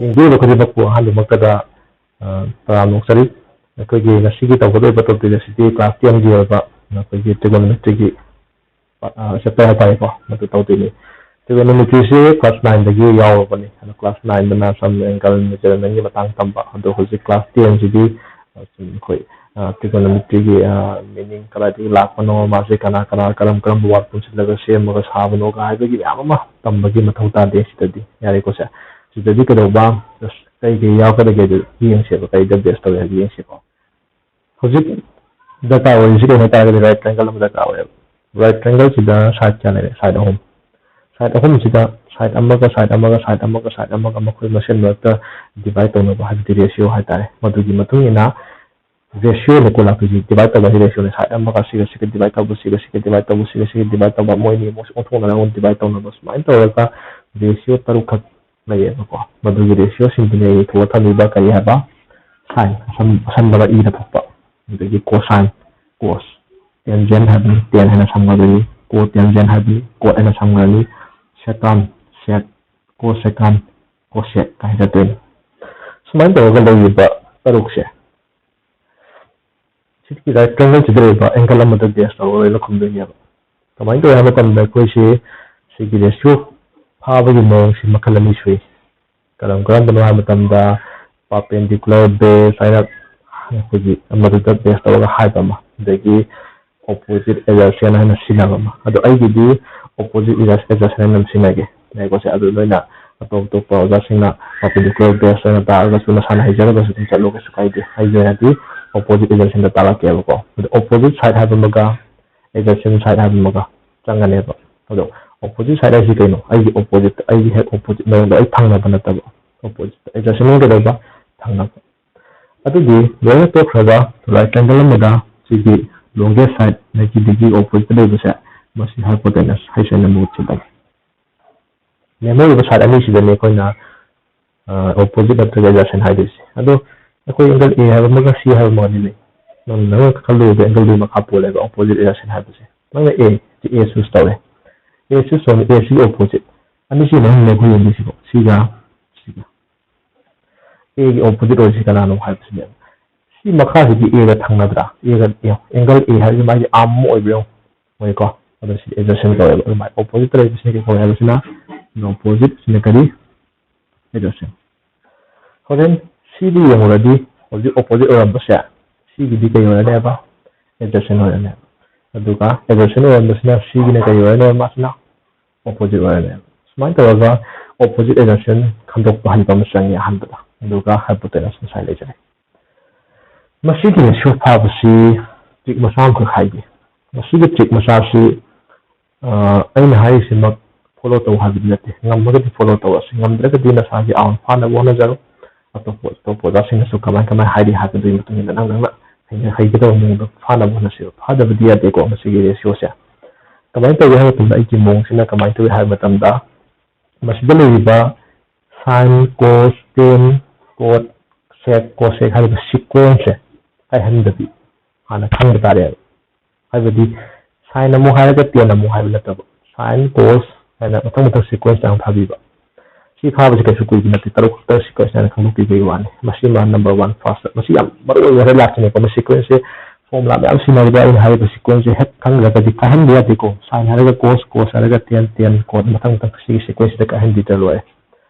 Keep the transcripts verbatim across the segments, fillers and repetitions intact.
ꯌꯦꯡꯕꯤꯔꯤꯕ ꯈꯨꯗꯤꯡꯃꯛꯄꯨ ꯑꯍꯥꯟꯕꯃꯛꯇꯗ ꯇꯔꯥꯝꯅ ꯑꯣꯛꯆꯔꯤ꯫ ꯑꯩꯈꯣꯏꯒꯤ ꯉꯁꯤꯒꯤ ꯇꯧꯒꯗꯧꯔꯤꯕ topic ꯑꯁꯤꯗꯤ class ten ꯒꯤ ꯑꯣꯏꯕ ꯑꯩꯈꯣꯏꯒꯤ trigonometry ꯒꯤ chapter ꯍꯥꯏꯇꯥꯔꯦꯀꯣ, ꯃꯗꯨ ꯇꯧꯗꯣꯏꯅꯤ꯫ Trigonometry ꯁꯤ class nine ꯗꯒꯤ ꯌꯥꯎꯔꯕꯅꯤ꯫ ꯑꯗꯣ class nine ꯗꯅ sum, angle, measurement ꯒꯤ ꯃꯇꯥꯡ ꯇꯝꯕ꯫ ꯑꯗꯣ ꯍꯧꯖꯤꯛ class ten ꯁꯤꯗꯤ ꯑꯩꯈꯣꯏ trigonometry ꯒꯤ meaning ꯀꯗꯥꯏꯗꯒꯤ ꯂꯥꯛꯄꯅꯣ, ꯃꯥꯁꯦ ꯀꯅꯥ ꯀꯅꯥ, ꯀꯔꯝ ꯀꯔꯝꯕ word ꯄꯨꯟꯁꯤꯜꯂꯒ ꯁꯦꯝꯃꯒ ꯁꯥꯕꯅꯣꯒ ꯍꯥꯏꯕꯒꯤ ꯃꯌꯥꯝ ꯑꯃ ꯇꯝꯕꯒꯤ ꯃꯊꯧ ꯇꯥꯗꯦ ꯁꯤꯗꯗꯤ꯫ ꯌꯥꯔꯦꯀꯣ ꯁꯦ? ꯁꯤꯗꯗꯤ ꯀꯩꯗꯧꯕ, just ꯀꯩ ꯀꯩ ꯌꯥꯎꯔꯛꯀꯗꯒꯦ ꯑꯗꯨ ꯌꯦꯡꯁꯦꯕ, ꯀꯩꯗ base ꯇꯧꯋꯦ ꯍꯥꯏꯕꯗꯨ ꯌꯦꯡꯁꯦꯀꯣ꯫ ꯍꯧꯖꯤꯛ ꯗꯔꯀꯥꯔ ꯑꯣꯏꯔꯤꯁꯤ ꯀꯩꯅꯣ ꯍꯥꯏ ꯇꯥꯔꯒꯗꯤ right triangle ꯑꯃ ꯗꯔꯀꯥꯔ ꯑꯣꯏꯌꯦꯕ꯫ Right triangle ꯁꯤꯗ side ꯀꯌꯥ ꯂꯩꯔꯦ? Side ꯑꯍꯨꯝ꯫ Side ꯑꯍꯨꯝꯁꯤꯗ side ꯑꯃꯒ side ꯑꯃꯒ side ꯑꯃꯒ side ꯑꯃꯒ ꯃꯈꯣꯏ ꯃꯁꯦꯟ ꯃꯔꯛꯇ divide ꯇꯧꯅꯕ, ꯍꯥꯏꯕꯗꯤ ratio ꯍꯥꯏꯇꯥꯔꯦ꯫ ꯃꯗꯨꯒꯤ ꯃꯇꯨꯡ ꯏꯟꯅ ratio ꯅ ꯀꯣꯟꯂꯥꯛꯇꯣꯏꯁꯤ, divide ꯇꯧꯕ ꯍꯥꯏꯁꯤ ratio ꯅ꯫ Side ꯑꯃꯒ ꯁꯤꯒ ꯁꯤꯒ divide ꯇꯧꯕ, ꯁꯤꯒ ꯁꯤꯒ divide ꯇꯧꯕ, ꯁꯤꯒ ꯁꯤꯒ divide ꯇꯧꯕ, ꯃꯣꯏꯅꯤ ꯑꯃꯨꯛ ꯑꯣꯟꯊꯣꯛꯅꯔꯒ ꯑꯃꯨꯛ divide ꯇꯧꯅꯕ, ꯁꯨꯃꯥꯏꯅ ꯇꯧꯔꯒ ratio ꯇꯔꯨꯛꯈꯛ ꯂꯩꯌꯦꯕꯀꯣ꯫ ꯃꯗꯨꯒꯤ ratio ꯁꯤꯡꯗꯨꯅꯤ ꯑꯩ ꯏꯊꯣꯛꯑ ꯊꯝꯃꯤꯕ꯫ ꯀꯔꯤ ꯍꯥꯏꯕ? Sine, ꯑꯁꯝ-, ꯑꯁꯝꯕꯗ ꯏꯗ ꯊꯣꯛꯄ, ꯑꯗꯒꯤ cosine, cos, tangent ꯍꯥꯏꯕꯅꯤ, tan ꯍꯥꯏꯅ ꯁꯝꯒꯗꯣꯏꯅꯤ, cotangent ꯍꯥꯏꯕꯅꯤ, cot ꯍꯥꯏꯅ ꯁꯝꯒꯅꯤ, secant, sec, cosecant, cosec ꯀꯥꯏꯅ ꯆꯠꯇꯣꯏꯅꯤ꯫ ꯁꯨꯃꯥꯏꯅ ꯇꯧꯔꯒ ꯂꯩꯔꯤꯕ ꯇꯔꯨꯛꯁꯦ, ꯁꯤꯒꯤ right triangle ꯁꯤꯗ ꯂꯩꯕ angle ꯑꯃꯗ base ꯇꯧꯔꯒ ꯂꯣꯏꯅ ꯈꯨꯝꯗꯣꯏꯅꯦꯕ꯫ ꯀꯃꯥꯏꯅ ꯇꯧꯋꯦ ꯍꯥꯏꯕ ꯃꯇꯝꯗ ꯑꯩꯈꯣꯏꯁꯤ ꯁꯤꯒꯤ ratio ꯐꯥꯕꯒꯤ ꯃꯑꯣꯡꯁꯤ ꯃꯈꯜ ꯑꯅꯤ ꯁꯨꯏ꯫ ꯀꯔꯝ ꯀꯔꯝꯕꯅꯣ ꯍꯥꯏꯕ ꯃꯇꯝꯗ perpendicular base ꯍꯥꯏꯅ ꯑꯩꯈꯣꯏꯒꯤ ꯑꯃꯗꯨꯗ base ꯇꯧꯔꯒ ꯍꯥꯏꯕ ꯑꯃ, ꯑꯗꯒꯤ opposite adjacent ꯍꯥꯏꯅ ꯁꯤꯖꯤꯟꯅꯕ ꯑꯃ꯫ ꯑꯗꯣ ꯑꯩꯒꯤꯗꯤ opposite adjacent ꯍꯥꯏꯅ ꯑꯗꯨꯝ ꯁꯤꯖꯤꯟꯅꯒꯦ꯫ ꯌꯥꯏꯀꯣ ꯁꯦ? ꯑꯗꯨ ꯅꯣꯏꯅ ꯑꯇꯣꯞ ꯑꯇꯣꯞꯄ ꯑꯣꯖꯥꯁꯤꯡꯅ perpendicular base ꯑꯣꯏꯅ ꯇꯥꯛꯑꯒꯁꯨ ꯅꯁꯥꯅ ꯍꯩꯖꯔꯒꯁꯨ ꯑꯗꯨꯝ ꯆꯠꯂꯣ, ꯀꯩꯁꯨ ꯀꯥꯏꯗꯦ꯫ ꯑꯩꯒꯤ ꯑꯣꯏꯅꯗꯤ opposite adjacent ꯇꯥꯛꯂꯛꯀꯦꯕꯀꯣ꯫ ꯑꯗꯣ opposite side ꯍꯥꯏꯕ ꯑꯃꯒ adjacent side ꯍꯥꯏꯕ ꯑꯃꯒ ꯆꯪꯒꯅꯦꯕ꯫ ꯑꯗꯣ opposite side ꯍꯥꯏꯁꯤ ꯀꯩꯅꯣ? ꯑꯩꯒꯤ opposite, ꯑꯩꯒꯤ ꯍꯦꯛ opposite ꯃꯑꯣꯡꯗ ꯑꯩ ꯊꯪꯅꯕ ꯅꯠꯇꯕ, opposite꯫ Adjacent ꯅ ꯀꯩꯗꯧꯕ? ꯊꯪꯅꯕ꯫ ꯑꯗꯨꯗꯤ ꯂꯣꯏꯅ ꯇꯣꯛꯈ꯭ꯔꯒ right triangle ꯑꯃꯗ ꯁꯤꯒꯤ longest side ninety degree opposite ꯂꯩꯕꯁꯦ, ꯃꯁꯤ hypotenuse ꯍꯥꯏꯁꯦ ꯑꯩꯅ ꯃꯍꯨꯠ ꯁꯤꯜꯂꯒꯦ꯫ ꯂꯦꯝꯍꯧꯔꯤꯕ side ꯑꯅꯤꯁꯤꯗꯅꯦ ꯑꯩꯈꯣꯏꯅ opposite ꯅꯠꯇ꯭ꯔꯒ adjacent ꯍꯥꯏꯗꯣꯏꯁꯦ꯫ ꯑꯗꯣ ꯑꯩꯈꯣꯏ angle A ꯍꯥꯏꯕ ꯑꯃꯒ C ꯍꯥꯏꯕ ꯑꯃꯒꯗꯤ ꯂꯩ꯫ ꯅꯪ, ꯅꯪꯅ ꯈꯜꯂꯨꯔꯤꯕ angle ꯗꯨꯒꯤ ꯃꯈꯥ ꯄꯣꯜꯂꯦꯕ opposite adjacent ꯍꯥꯏꯕꯁꯦ꯫ ꯅꯪꯅ A ꯁꯤ A choose ꯇꯧꯔꯦ꯫ A choose ꯇꯧꯔꯦ, A ꯁꯤ opposite꯫ ꯑꯅꯤꯁꯤ ꯃꯅꯨꯡꯗ ꯑꯩꯈꯣꯏ ꯌꯦꯡꯗꯣꯏꯁꯤꯀꯣ, ꯁꯤꯒ ꯁꯤꯒ꯫ ꯑꯦꯒꯤ ꯑꯣꯄꯣꯖꯤꯠ ꯑꯣꯏꯔꯤꯁꯤ ꯀꯅꯥꯅꯣ ꯍꯥꯏꯕꯁꯤꯅꯦꯕ꯫ ꯁꯤ ꯃꯈꯥꯁꯤꯗꯤ ꯑꯦꯒ ꯊꯪꯅꯗ꯭ꯔꯥ? ꯑꯦꯒ ꯑꯦꯡꯒꯜ ꯑꯦ ꯍꯥꯏꯔꯤꯁꯤ ꯃꯥꯒꯤ ꯑꯥꯔꯝ ꯑꯃ ꯑꯣꯏꯕ ꯌꯦꯡꯉꯨ, ꯑꯣꯏꯀꯣ? ꯑꯗꯣ ꯁꯤ ꯑꯦꯖꯁꯦꯟ ꯀꯧꯋꯦꯕ꯫ ꯑꯗꯨꯃꯥꯏꯅ ꯑꯣꯄꯣꯖꯤꯠꯇ ꯂꯩꯕꯁꯤꯅ ꯀꯩ ꯀꯧꯋꯦ ꯍꯥꯏꯕꯁꯤꯅ ꯑꯣꯄꯣꯖꯤꯠ, ꯁꯤꯅ ꯀꯔꯤ? ꯑꯦꯖꯁꯦꯟ꯫ ꯍꯣꯔꯦꯟ ꯁꯤꯗꯤ ꯌꯦꯡꯉꯨꯔꯗꯤ ꯍꯧꯖꯤꯛ ꯑꯣꯄꯣꯖꯤꯠ ꯑꯣꯏꯔꯝꯕꯁꯦ ꯁꯤꯒꯤꯗꯤ ꯀꯩ ꯑꯣꯏꯔꯅꯦꯕ? ꯑꯦꯖꯁꯦꯟ ꯑꯣꯏꯔꯅꯦꯕ꯫ ꯑꯗꯨꯒ ꯑꯦꯖꯁꯦꯟ ꯑꯣꯏꯔꯝꯕꯁꯤꯅ ꯁꯤꯒꯤꯅ ꯀꯩ ꯑꯣꯏꯔꯅꯦꯕ? ꯃꯥꯁꯤꯅ ꯑꯣꯄꯣꯖꯤꯠ ꯑꯣꯏꯔꯅꯦꯕ꯫ ꯁꯨꯃꯥꯏꯅ ꯇꯧꯔꯒ ꯑꯣꯄꯣꯖꯤꯠ ꯑꯦꯖꯁꯦꯟ ꯈꯟꯗꯣꯛꯄ ꯍꯩꯕ ꯑꯃ ꯆꯪꯉꯤ ꯑꯍꯥꯟꯕꯗ, ꯑꯗꯨꯒ ꯍꯥꯏꯄꯣꯇꯦꯅꯁ ꯉꯁꯥꯏ ꯂꯩꯖꯔꯦ꯫ ꯃꯁꯤꯒꯤ ꯔꯦꯁꯤꯌꯣ ꯐꯥꯕꯁꯤ ꯇ꯭ꯔꯤꯛ ꯃꯆꯥ ꯑꯃꯈꯛ ꯍꯥꯏꯒꯦ꯫ ꯃꯁꯤꯒꯤ ꯇ꯭ꯔꯤꯛ ꯃꯆꯥꯁꯤ ꯑ, ꯑꯩꯅ ꯍꯥꯏꯔꯤꯁꯤꯃꯛ ꯐꯣꯂꯣ ꯇꯧ ꯍꯥꯏꯕꯗꯤ ꯅꯠꯇꯦ꯫ ꯉꯝꯃꯒꯗꯤ ꯐꯣꯂꯣ ꯇꯧꯔꯁꯤ, ꯉꯝꯗ꯭ꯔꯒꯗꯤ ꯅꯁꯥꯒꯤ ꯑꯥꯎꯟ ꯐꯥꯅꯕ ꯍꯣꯠꯅꯖꯔꯣ꯫ ꯑꯇꯣꯞꯄ ꯑꯇꯣꯞꯄ ꯑꯣꯖꯥꯁꯤꯡꯅꯁꯨ ꯀꯃꯥꯏ ꯀꯃꯥꯏ ꯍꯥꯏꯔꯤ ꯍꯥꯏꯕꯗꯨꯒꯤ ꯃꯇꯨꯡ ꯏꯟꯅ ꯅꯪ ꯅꯪꯅ ꯍꯩꯅ ꯍꯩꯒꯗꯕ ꯃꯑꯣꯡꯗ ꯐꯥꯅꯕ ꯍꯣꯠꯅꯁꯤ꯫ ꯐꯥꯗꯕꯗꯤ ꯌꯥꯗꯦꯀꯣ ꯃꯁꯤꯒꯤ ꯔꯦꯁꯤꯌꯣꯁꯦ꯫ ꯀꯃꯥꯏꯅ ꯇꯧꯒꯦ ꯍꯥꯏꯕ ꯃꯇꯝꯗ ꯑꯩꯒꯤ ꯃꯑꯣꯡꯁꯤꯅ ꯀꯃꯥꯏꯅ ꯇꯧꯏ ꯍꯥꯏꯕ ꯃꯇꯝꯗ ꯃꯁꯤꯗ ꯂꯩꯔꯤꯕ ꯁꯥꯏꯟ, ꯀꯣꯁ, ꯇꯦꯟ, ꯀꯣꯠ, ꯁꯦꯛ, ꯀꯣꯁꯦꯛ ꯍꯥꯏꯔꯤꯕ ꯁꯤꯀ꯭ꯋꯦꯟꯁꯁꯦ ꯀꯥꯏꯍꯟꯗꯕꯤ ꯍꯥꯟꯅ ꯈꯪꯕ ꯇꯥꯔꯦꯕ꯫ ꯍꯥꯏꯕꯗꯤ ꯁꯥꯏꯟ ꯑꯃꯨꯛ ꯍꯥꯏꯔꯒ ꯇꯦꯟ ꯑꯃꯨꯛ ꯍꯥꯏꯕ ꯅꯠꯇꯕ, ꯁꯥꯏꯟ, ꯀꯣꯁ ꯍꯥꯏꯅ ꯃꯊꯪ ꯃꯊꯪ ꯁꯤꯀ꯭ꯋꯦꯟꯁ ꯇꯥꯡ ꯊꯥꯕꯤꯕ꯫ ꯁꯤ ꯐꯥꯕꯁꯤ ꯀꯩꯁꯨ ꯀꯨꯏꯕ ꯅꯠꯇꯦ, ꯇꯔꯨꯛ ꯈꯛꯇ ꯁꯤꯀ꯭ꯋꯦꯟꯁ ꯍꯥꯏꯅ ꯈꯪꯗꯣꯛꯄꯤꯕꯒꯤ ꯋꯥꯅꯤ꯫ ꯃꯁꯤꯃ ꯅꯝꯕꯔ ꯋꯥꯟ ꯐꯥꯔꯁꯇ꯫ ꯃꯁꯤ ꯌꯥꯝ ꯃꯔꯨ ꯑꯣꯏꯕ ꯍꯣꯔꯦꯟ ꯂꯥꯛꯀꯅꯤꯀꯣ꯫ ꯃꯁꯤ ꯁꯤꯀ꯭ꯋꯦꯟꯁꯁꯦ ꯐꯣꯔꯃꯨꯂꯥ ꯃꯌꯥꯝ ꯁꯤꯖꯤꯟꯅꯔꯤꯕ ꯑꯩꯅ ꯍꯥꯏꯔꯤꯕ ꯁꯤꯀ꯭ꯋꯦꯟꯁꯁꯦ ꯍꯦꯛ ꯈꯪꯗ꯭ꯔꯒꯗꯤ ꯀꯥꯏꯍꯟꯕ ꯌꯥꯗꯦꯀꯣ꯫ ꯁꯥꯏꯟ ꯍꯥꯏꯔꯒ ꯀꯣꯁ, ꯀꯣꯁ ꯍꯥꯏꯔꯒ ꯇꯦꯟ, ꯇꯦꯟ ꯀꯣꯠ ꯃꯊꯪ ꯃꯊꯪ ꯁꯤꯒꯤ ꯁꯤꯀ꯭ꯋꯦꯟꯁꯁꯤꯗ ꯀꯥꯏꯍꯟꯕꯤꯗ꯭ꯔ ꯂꯣꯏꯔꯦ꯫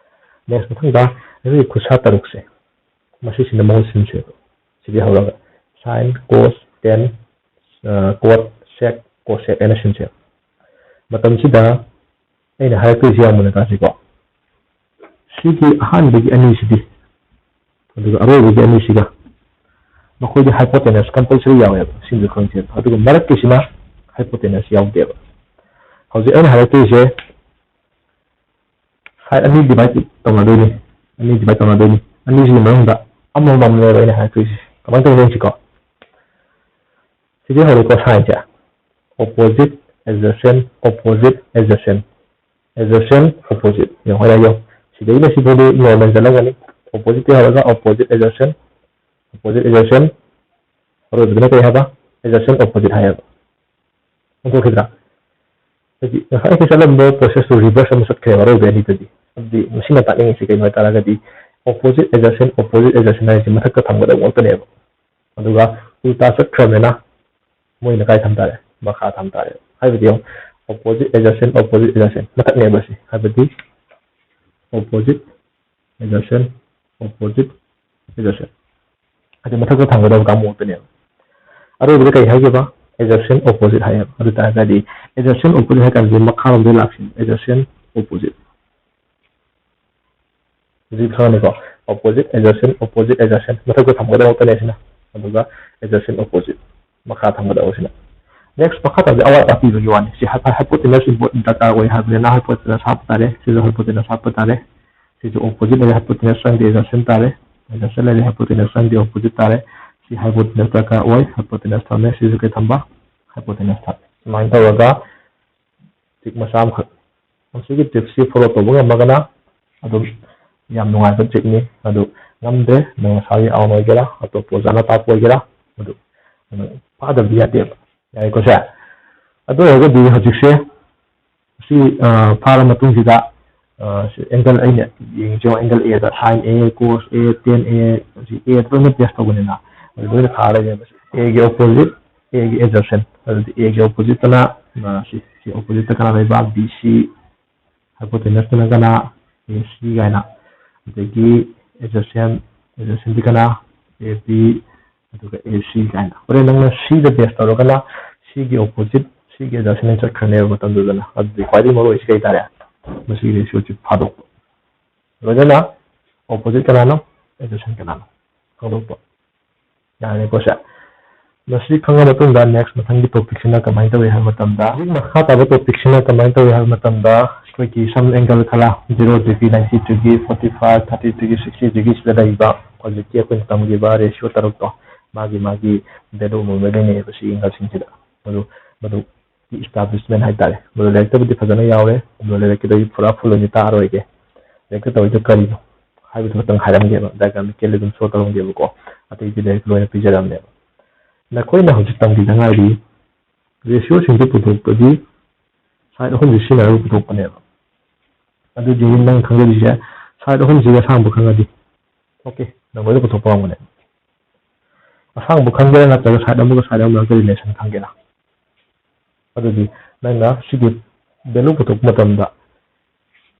ꯅꯦꯛꯁ ꯃꯊꯪꯗ ꯑꯩꯈꯣꯏꯒꯤ ꯈꯨꯠꯁꯥ ꯇꯔꯨꯛꯁꯦ ꯃꯁꯤꯁꯤꯅ ꯃꯍꯨꯠ ꯁꯤꯟꯁꯦꯕ꯫ ꯁꯤꯗꯤ ꯍꯧꯔꯒ ꯁꯥꯏꯟ, ꯀꯣꯁ, ꯇꯦꯟ, ꯀꯣꯠ, ꯁꯦꯛ, ꯀꯣꯁꯦꯛ ꯍꯥꯏꯅ ꯁꯤꯟꯁꯦꯕ꯫ ꯃꯇꯝꯁꯤꯗ ꯑꯩꯅ ꯍꯥꯏꯔꯛꯇꯣꯏꯁꯤ ꯌꯥꯝ ꯃꯨꯟꯅ ꯇꯥꯁꯤꯀꯣ꯫ ꯁꯤꯒꯤ ꯑꯍꯥꯟꯕꯒꯤ ꯑꯅꯤꯁꯤꯗꯤ ꯑꯗꯨꯒ ꯑꯔꯣꯏꯕꯒꯤ ꯑꯅꯤꯁꯤꯒ ꯃꯈꯣꯏꯗꯤ ꯍꯥꯏꯄꯣꯇꯦꯅꯁ ꯀꯝꯄꯜꯁꯔꯤ ꯌꯥꯎꯋꯦꯕ꯫ ꯁꯤꯃꯁꯨ ꯈꯪꯁꯦꯕ꯫ ꯑꯗꯨꯒ ꯃꯔꯛꯀꯤꯁꯤꯅ ꯍꯥꯏꯄꯣꯇꯦꯅꯁ ꯌꯥꯎꯗꯦꯕ꯫ ꯍꯧꯖꯤꯛ ꯑꯩꯅ ꯍꯥꯏꯔꯛꯇꯣꯏꯁꯦ ꯁꯥꯏꯠ ꯑꯅꯤ ꯗꯤꯚꯥꯏꯠ ꯇꯧꯅꯗꯣꯏꯅꯤ꯫ ꯑꯅꯤ ꯗꯤꯚꯥꯏꯠ ꯇꯧꯅꯗꯣꯏꯅꯤ꯫ ꯑꯅꯤꯁꯤꯒꯤ ꯃꯅꯨꯡꯗ ꯑꯃꯃꯝꯅꯦꯕ ꯑꯩꯅ ꯍꯥꯏꯔꯛꯇꯣꯏꯁꯦ꯫ ꯀꯃꯥꯏꯅ ꯇꯧꯒꯦ ꯌꯦꯡꯁꯤꯀꯣ꯫ ꯁꯤꯗꯤ ꯍꯧꯔꯦꯀꯣ ꯁꯥꯏꯟꯁꯦ꯫ Opposite, adjacent, opposite, adjacent, adjacent, opposite. ꯌꯦꯡꯉꯣ ꯌꯥꯏ ꯌꯦꯡꯉꯣ꯫ ꯁꯤꯗꯩꯅ ꯁꯤꯐꯥꯎꯗꯤ ꯅꯣꯔꯃꯦꯜ ꯆꯠꯂꯝꯒꯅꯤ꯫ ꯑꯣꯄꯣꯖꯤꯠꯇꯤ ꯍꯧꯔꯒ ꯑꯣꯄꯣꯖꯤꯠ, ꯑꯦꯖꯁꯦꯟ, ꯑꯣꯄꯣꯖꯤꯠ, ꯑꯦꯖꯁꯦꯟ꯫ ꯑꯔꯣꯏꯕꯗꯨꯅ ꯀꯔꯤ ꯍꯥꯏꯕ? ꯑꯦꯖꯁꯦꯟ ꯑꯣꯄꯣꯖꯤꯠ ꯍꯥꯏꯌꯦꯕ꯫ ꯑꯣꯟꯊꯣꯛꯈꯤꯗ꯭ꯔꯥ? ꯍꯥꯏꯗꯤ ꯉꯁꯥꯏ ꯑꯩꯈꯣꯏ ꯆꯠꯂꯝꯕ ꯄ꯭ꯔꯣꯁꯦꯁꯇꯨ ꯔꯤꯚꯔꯁ ꯑꯃ ꯆꯠꯈ꯭ꯔꯦꯕ ꯑꯔꯣꯏꯕ ꯑꯅꯤꯗꯗꯤ꯫ ꯑꯗꯨꯗꯤ ꯃꯁꯤꯅ ꯇꯥꯛꯅꯤꯡꯉꯤꯁꯤ ꯀꯩꯅꯣ ꯍꯥꯏ ꯇꯥꯔꯒꯗꯤ opposite adjacent opposite adjacent ꯍꯥꯏꯁꯦ ꯃꯊꯛꯇ ꯊꯝꯒꯗꯕ ꯉꯥꯛꯇꯅꯦꯕ꯫ ꯑꯗꯨꯒ ꯎꯜꯇꯥ ꯆꯠꯈ꯭ꯔꯕꯅꯤꯅ ꯃꯣꯏꯅ ꯀꯥꯏ ꯊꯝ ꯇꯥꯔꯦ? ꯃꯈꯥ ꯊꯝ ꯇꯥꯔꯦ꯫ ꯍꯥꯏꯕꯗꯤ ꯌꯦꯡꯉꯨ, opposite adjacent opposite adjacent ꯃꯊꯛꯅꯦꯕ ꯁꯤ꯫ ꯍꯥꯏꯕꯗꯤ opposite adjacent opposite adjacent ꯍꯥꯏꯗꯤ ꯃꯊꯛꯇ ꯊꯝꯒꯗꯕ ꯀꯥꯡꯕꯨ ꯉꯥꯛꯇꯅꯦꯕ꯫ ꯑꯔꯣꯏꯕꯗ ꯀꯩ ꯍꯥꯏꯒꯦꯕ? Adjacent opposite ꯍꯥꯏꯌꯦꯕ꯫ ꯑꯗꯨ ꯇꯥꯔꯒꯗꯤ adjacent opposite ꯍꯥꯏ ꯀꯥꯟꯗꯗꯤ ꯃꯈꯥꯔꯣꯝꯗ ꯂꯥꯛꯁꯤꯅꯦ, adjacent opposite꯫ ꯍꯧꯖꯤꯛ ꯈꯪꯉꯅꯤꯀꯣ, opposite adjacent opposite adjacent ꯃꯊꯛꯇ ꯊꯝꯒꯗꯕ ꯉꯥꯛꯇꯅꯦ ꯁꯤꯅ꯫ ꯑꯗꯨꯒ adjacent opposite ꯃꯈꯥ ꯊꯝꯒꯗꯕ ꯁꯤꯅ꯫ Next ꯃꯈꯥ ꯇꯥꯕꯗꯤ ꯑꯋꯥꯠ ꯑꯄꯥ ꯄꯤꯕꯒꯤ ꯋꯥꯅꯤ꯫ ꯁꯤ hypotenuse important ꯗꯔꯀꯥꯔ ꯑꯣꯏ ꯍꯥꯏꯕꯅꯤꯅ hypotenuse ꯍꯥꯞꯄ ꯇꯥꯔꯦ꯫ ꯁꯤꯁꯨ hypotenuse ꯍꯥꯞꯄ ꯇꯥꯔꯦ꯫ ꯁꯤꯁꯨ opposite ꯂꯩꯔꯦ, hypotenuse ꯆꯪꯗꯦ, adjacent ꯇꯥꯔꯦ꯫ Adjacent ꯂꯩꯔꯦ, hypotenuse ꯆꯪꯗꯦ, opposite ꯇꯥꯔꯦ꯫ ꯁꯤ hypotenuse ꯗꯔꯀꯥꯔ ꯑꯣꯏ, hypotenuse ꯊꯝꯃꯦ꯫ ꯁꯤꯁꯨ ꯀꯩ ꯊꯝꯕ? Hypotenuse ꯊꯝꯃꯦ꯫ ꯁꯨꯃꯥꯏꯅ ꯇꯧꯔꯒ trick ꯃꯆꯥ ꯑꯃꯈꯛ꯫ ꯃꯁꯤꯒꯤ trick ꯁꯤ follow ꯇꯧꯕ ꯉꯝꯃꯒꯅ ꯑꯗꯨꯝ ꯌꯥꯝ ꯅꯨꯡꯉꯥꯏꯕ trick ꯅꯤ꯫ ꯑꯗꯨ ꯉꯝꯗ꯭ꯔꯦ, ꯅꯪ ꯅꯁꯥꯒꯤ ꯑꯥꯎꯟ ꯑꯣꯏꯒꯦꯔꯥ, ꯑꯇꯣꯞꯄ ꯑꯣꯖꯥꯅ ꯇꯥꯛꯄ ꯑꯣꯏꯒꯦꯔꯥ, ꯑꯗꯨ, ꯑꯗꯨ ꯐꯥꯗꯕꯗꯤ ꯌꯥꯗꯦꯕ꯫ ꯌꯥꯏꯀꯣ ꯁꯦ? ꯑꯗꯨ ꯑꯣꯏꯔꯒꯗꯤ ꯍꯧꯖꯤꯛꯁꯦ ꯁꯤ, ꯑ, ꯐꯥꯔ ꯃꯇꯨꯡꯁꯤꯗ, ꯑ, ꯁꯤ angle ꯑꯩꯅ ꯌꯦꯡꯉꯤꯁꯦ angle A the, sine A, cos A, tan A, ꯁꯤ A ꯗ ꯂꯣꯏꯅ base ꯇꯧꯕꯅꯤꯅ ꯑꯗꯨ ꯂꯣꯏꯅ ꯊꯥꯔ ꯂꯩꯔꯦꯕ꯫ A ꯒꯤ opposite, A ꯒꯤ adjacent, ꯑꯗꯨꯗꯤ A ꯒꯤ opposite ꯇꯅ, ꯑ, ꯁꯤ, ꯁꯤ opposite ꯇ ꯀꯅꯥ ꯂꯩꯕ? B C, hypotenuse ꯇꯅ ꯀꯅꯥ? A C ꯀꯥꯏꯅ꯫ ꯑꯗꯒꯤ adjacent, adjacent ꯇꯤ ꯀꯅꯥ? A B, ꯑꯗꯨꯒ A C ꯀꯥꯏꯅ꯫ ꯍꯣꯔꯦꯟ ꯅꯪꯅ C ꯗ base ꯇꯧꯔꯒꯅ C ꯒꯤ opposite, C ꯒꯤ adjacent ꯆꯠꯈ꯭ꯔꯅꯦꯕ ꯃꯇꯝꯗꯨꯗꯅ꯫ ꯑꯗꯨꯗꯤ ꯈ꯭ꯋꯥꯏꯗꯒꯤ ꯃꯔꯨ ꯑꯣꯏꯁꯤ ꯀꯩ ꯇꯥꯔꯦ? ꯃꯁꯤꯒꯤ ratio ꯁꯤ ꯐꯥꯗꯣꯛꯄ꯫ ꯂꯣꯏꯅꯅ opposite ꯀꯅꯥꯅꯣ? Adjacent ꯀꯅꯥꯅꯣ? ꯈꯪꯗꯣꯛꯄ꯫ ꯌꯥꯔꯦꯀꯣ ꯁꯦ? ꯃꯁꯤ ꯈꯪꯉ ꯃꯇꯨꯡꯗ next ꯃꯊꯪꯒꯤ topic ꯁꯤꯅ ꯀꯃꯥꯏꯅ ꯇꯧꯏ ꯍꯥꯏꯕ ꯃꯇꯝꯗ, ꯍꯧꯖꯤꯛ ꯃꯈꯥ ꯇꯥꯕ topic ꯁꯤꯅ ꯀꯃꯥꯏꯅ ꯇꯧꯏ ꯍꯥꯏꯕ ꯃꯇꯝꯗ, ꯑꯩꯈꯣꯏꯒꯤ some angle ꯈꯔ, zero degree, ninety degree, forty five, thirty degree, sixty degree ꯁꯤꯗ ꯂꯩꯔꯤꯕ ꯍꯧꯖꯤꯛꯀꯤ ꯑꯩꯈꯣꯏꯅ ꯇꯝꯈꯤꯕ ratio ꯇꯔꯨꯛꯇꯣ, ꯃꯥꯒꯤ, ꯃꯥꯒꯤ value ꯑꯃꯃꯝ ꯂꯩꯅꯩꯌꯦꯕ ꯁꯤꯒꯤ angle ꯁꯤꯡꯁꯤꯗ꯫ ꯃꯗꯨ, ꯃꯗꯨ establishment ꯍꯥꯏꯇꯥꯔꯦ꯫ ꯃꯗꯨ ꯂꯥꯏꯔꯤꯛꯇꯕꯨꯗꯤ ꯐꯖꯅ ꯌꯥꯎꯔꯦ, ꯑꯗꯨ ꯂꯥꯏꯔꯤꯛꯀꯤꯗꯒꯤ ꯄꯨꯔꯥ full ꯑꯣꯏꯅ ꯇꯥꯛꯑꯔꯣꯏꯒꯦ꯫ ꯂꯥꯏꯔꯤꯛꯇ ꯇꯧꯔꯤꯗꯣ ꯀꯔꯤꯅꯣ ꯍꯥꯏꯕꯗꯨ ꯈꯛꯇꯪ ꯍꯥꯏꯔꯝꯒꯦꯕ, diagrammatically ꯑꯗꯨꯝ show ꯇꯧꯔꯝꯒꯦꯕꯀꯣ꯫ ꯑꯇꯩꯗꯤ ꯂꯥꯏꯔꯤꯛ ꯂꯣꯏꯅ ꯄꯤꯖꯔꯝꯅꯦꯕ꯫ ꯅꯈꯣꯏꯅ ꯍꯧꯖꯤꯛ ꯇꯝꯈꯤꯗ ꯉꯥꯏꯔꯤ꯫ Ratio ꯁꯤꯡꯗꯨ ꯄꯨꯊꯣꯛꯄꯗꯤ side ꯑꯍꯨꯝꯁꯤ ꯁꯤꯖꯤꯟꯅꯔꯒ ꯄꯨꯊꯣꯛꯄꯅꯦꯕ꯫ ꯑꯗꯨꯗꯤ ꯅꯪ ꯈꯪꯖꯔꯤꯁꯦ ꯁꯥꯏꯠ ꯑꯍꯨꯝꯁꯤꯒꯤ ꯑꯁꯥꯡꯕ ꯈꯪꯉꯗꯤ, ꯑꯣꯀꯦ, ꯅꯪ ꯂꯣꯏꯅ ꯄꯨꯊꯣꯛꯄ ꯉꯝꯒꯅꯤ꯫ ꯑꯁꯥꯡꯕ ꯈꯪꯒꯦꯔꯥ ꯅꯠꯇ꯭ꯔꯒ ꯁꯥꯏꯠ ꯑꯃꯒ ꯁꯥꯏꯠ ꯑꯃꯒ ꯃꯔꯛꯇ ꯔꯤꯂꯦꯁꯟ ꯈꯪꯒꯦꯔꯥ? ꯑꯗꯨꯗꯤ ꯅꯪꯅ ꯁꯤꯒꯤ ꯚꯦꯂꯨ ꯄꯨꯊꯣꯛꯄ ꯃꯇꯝꯗ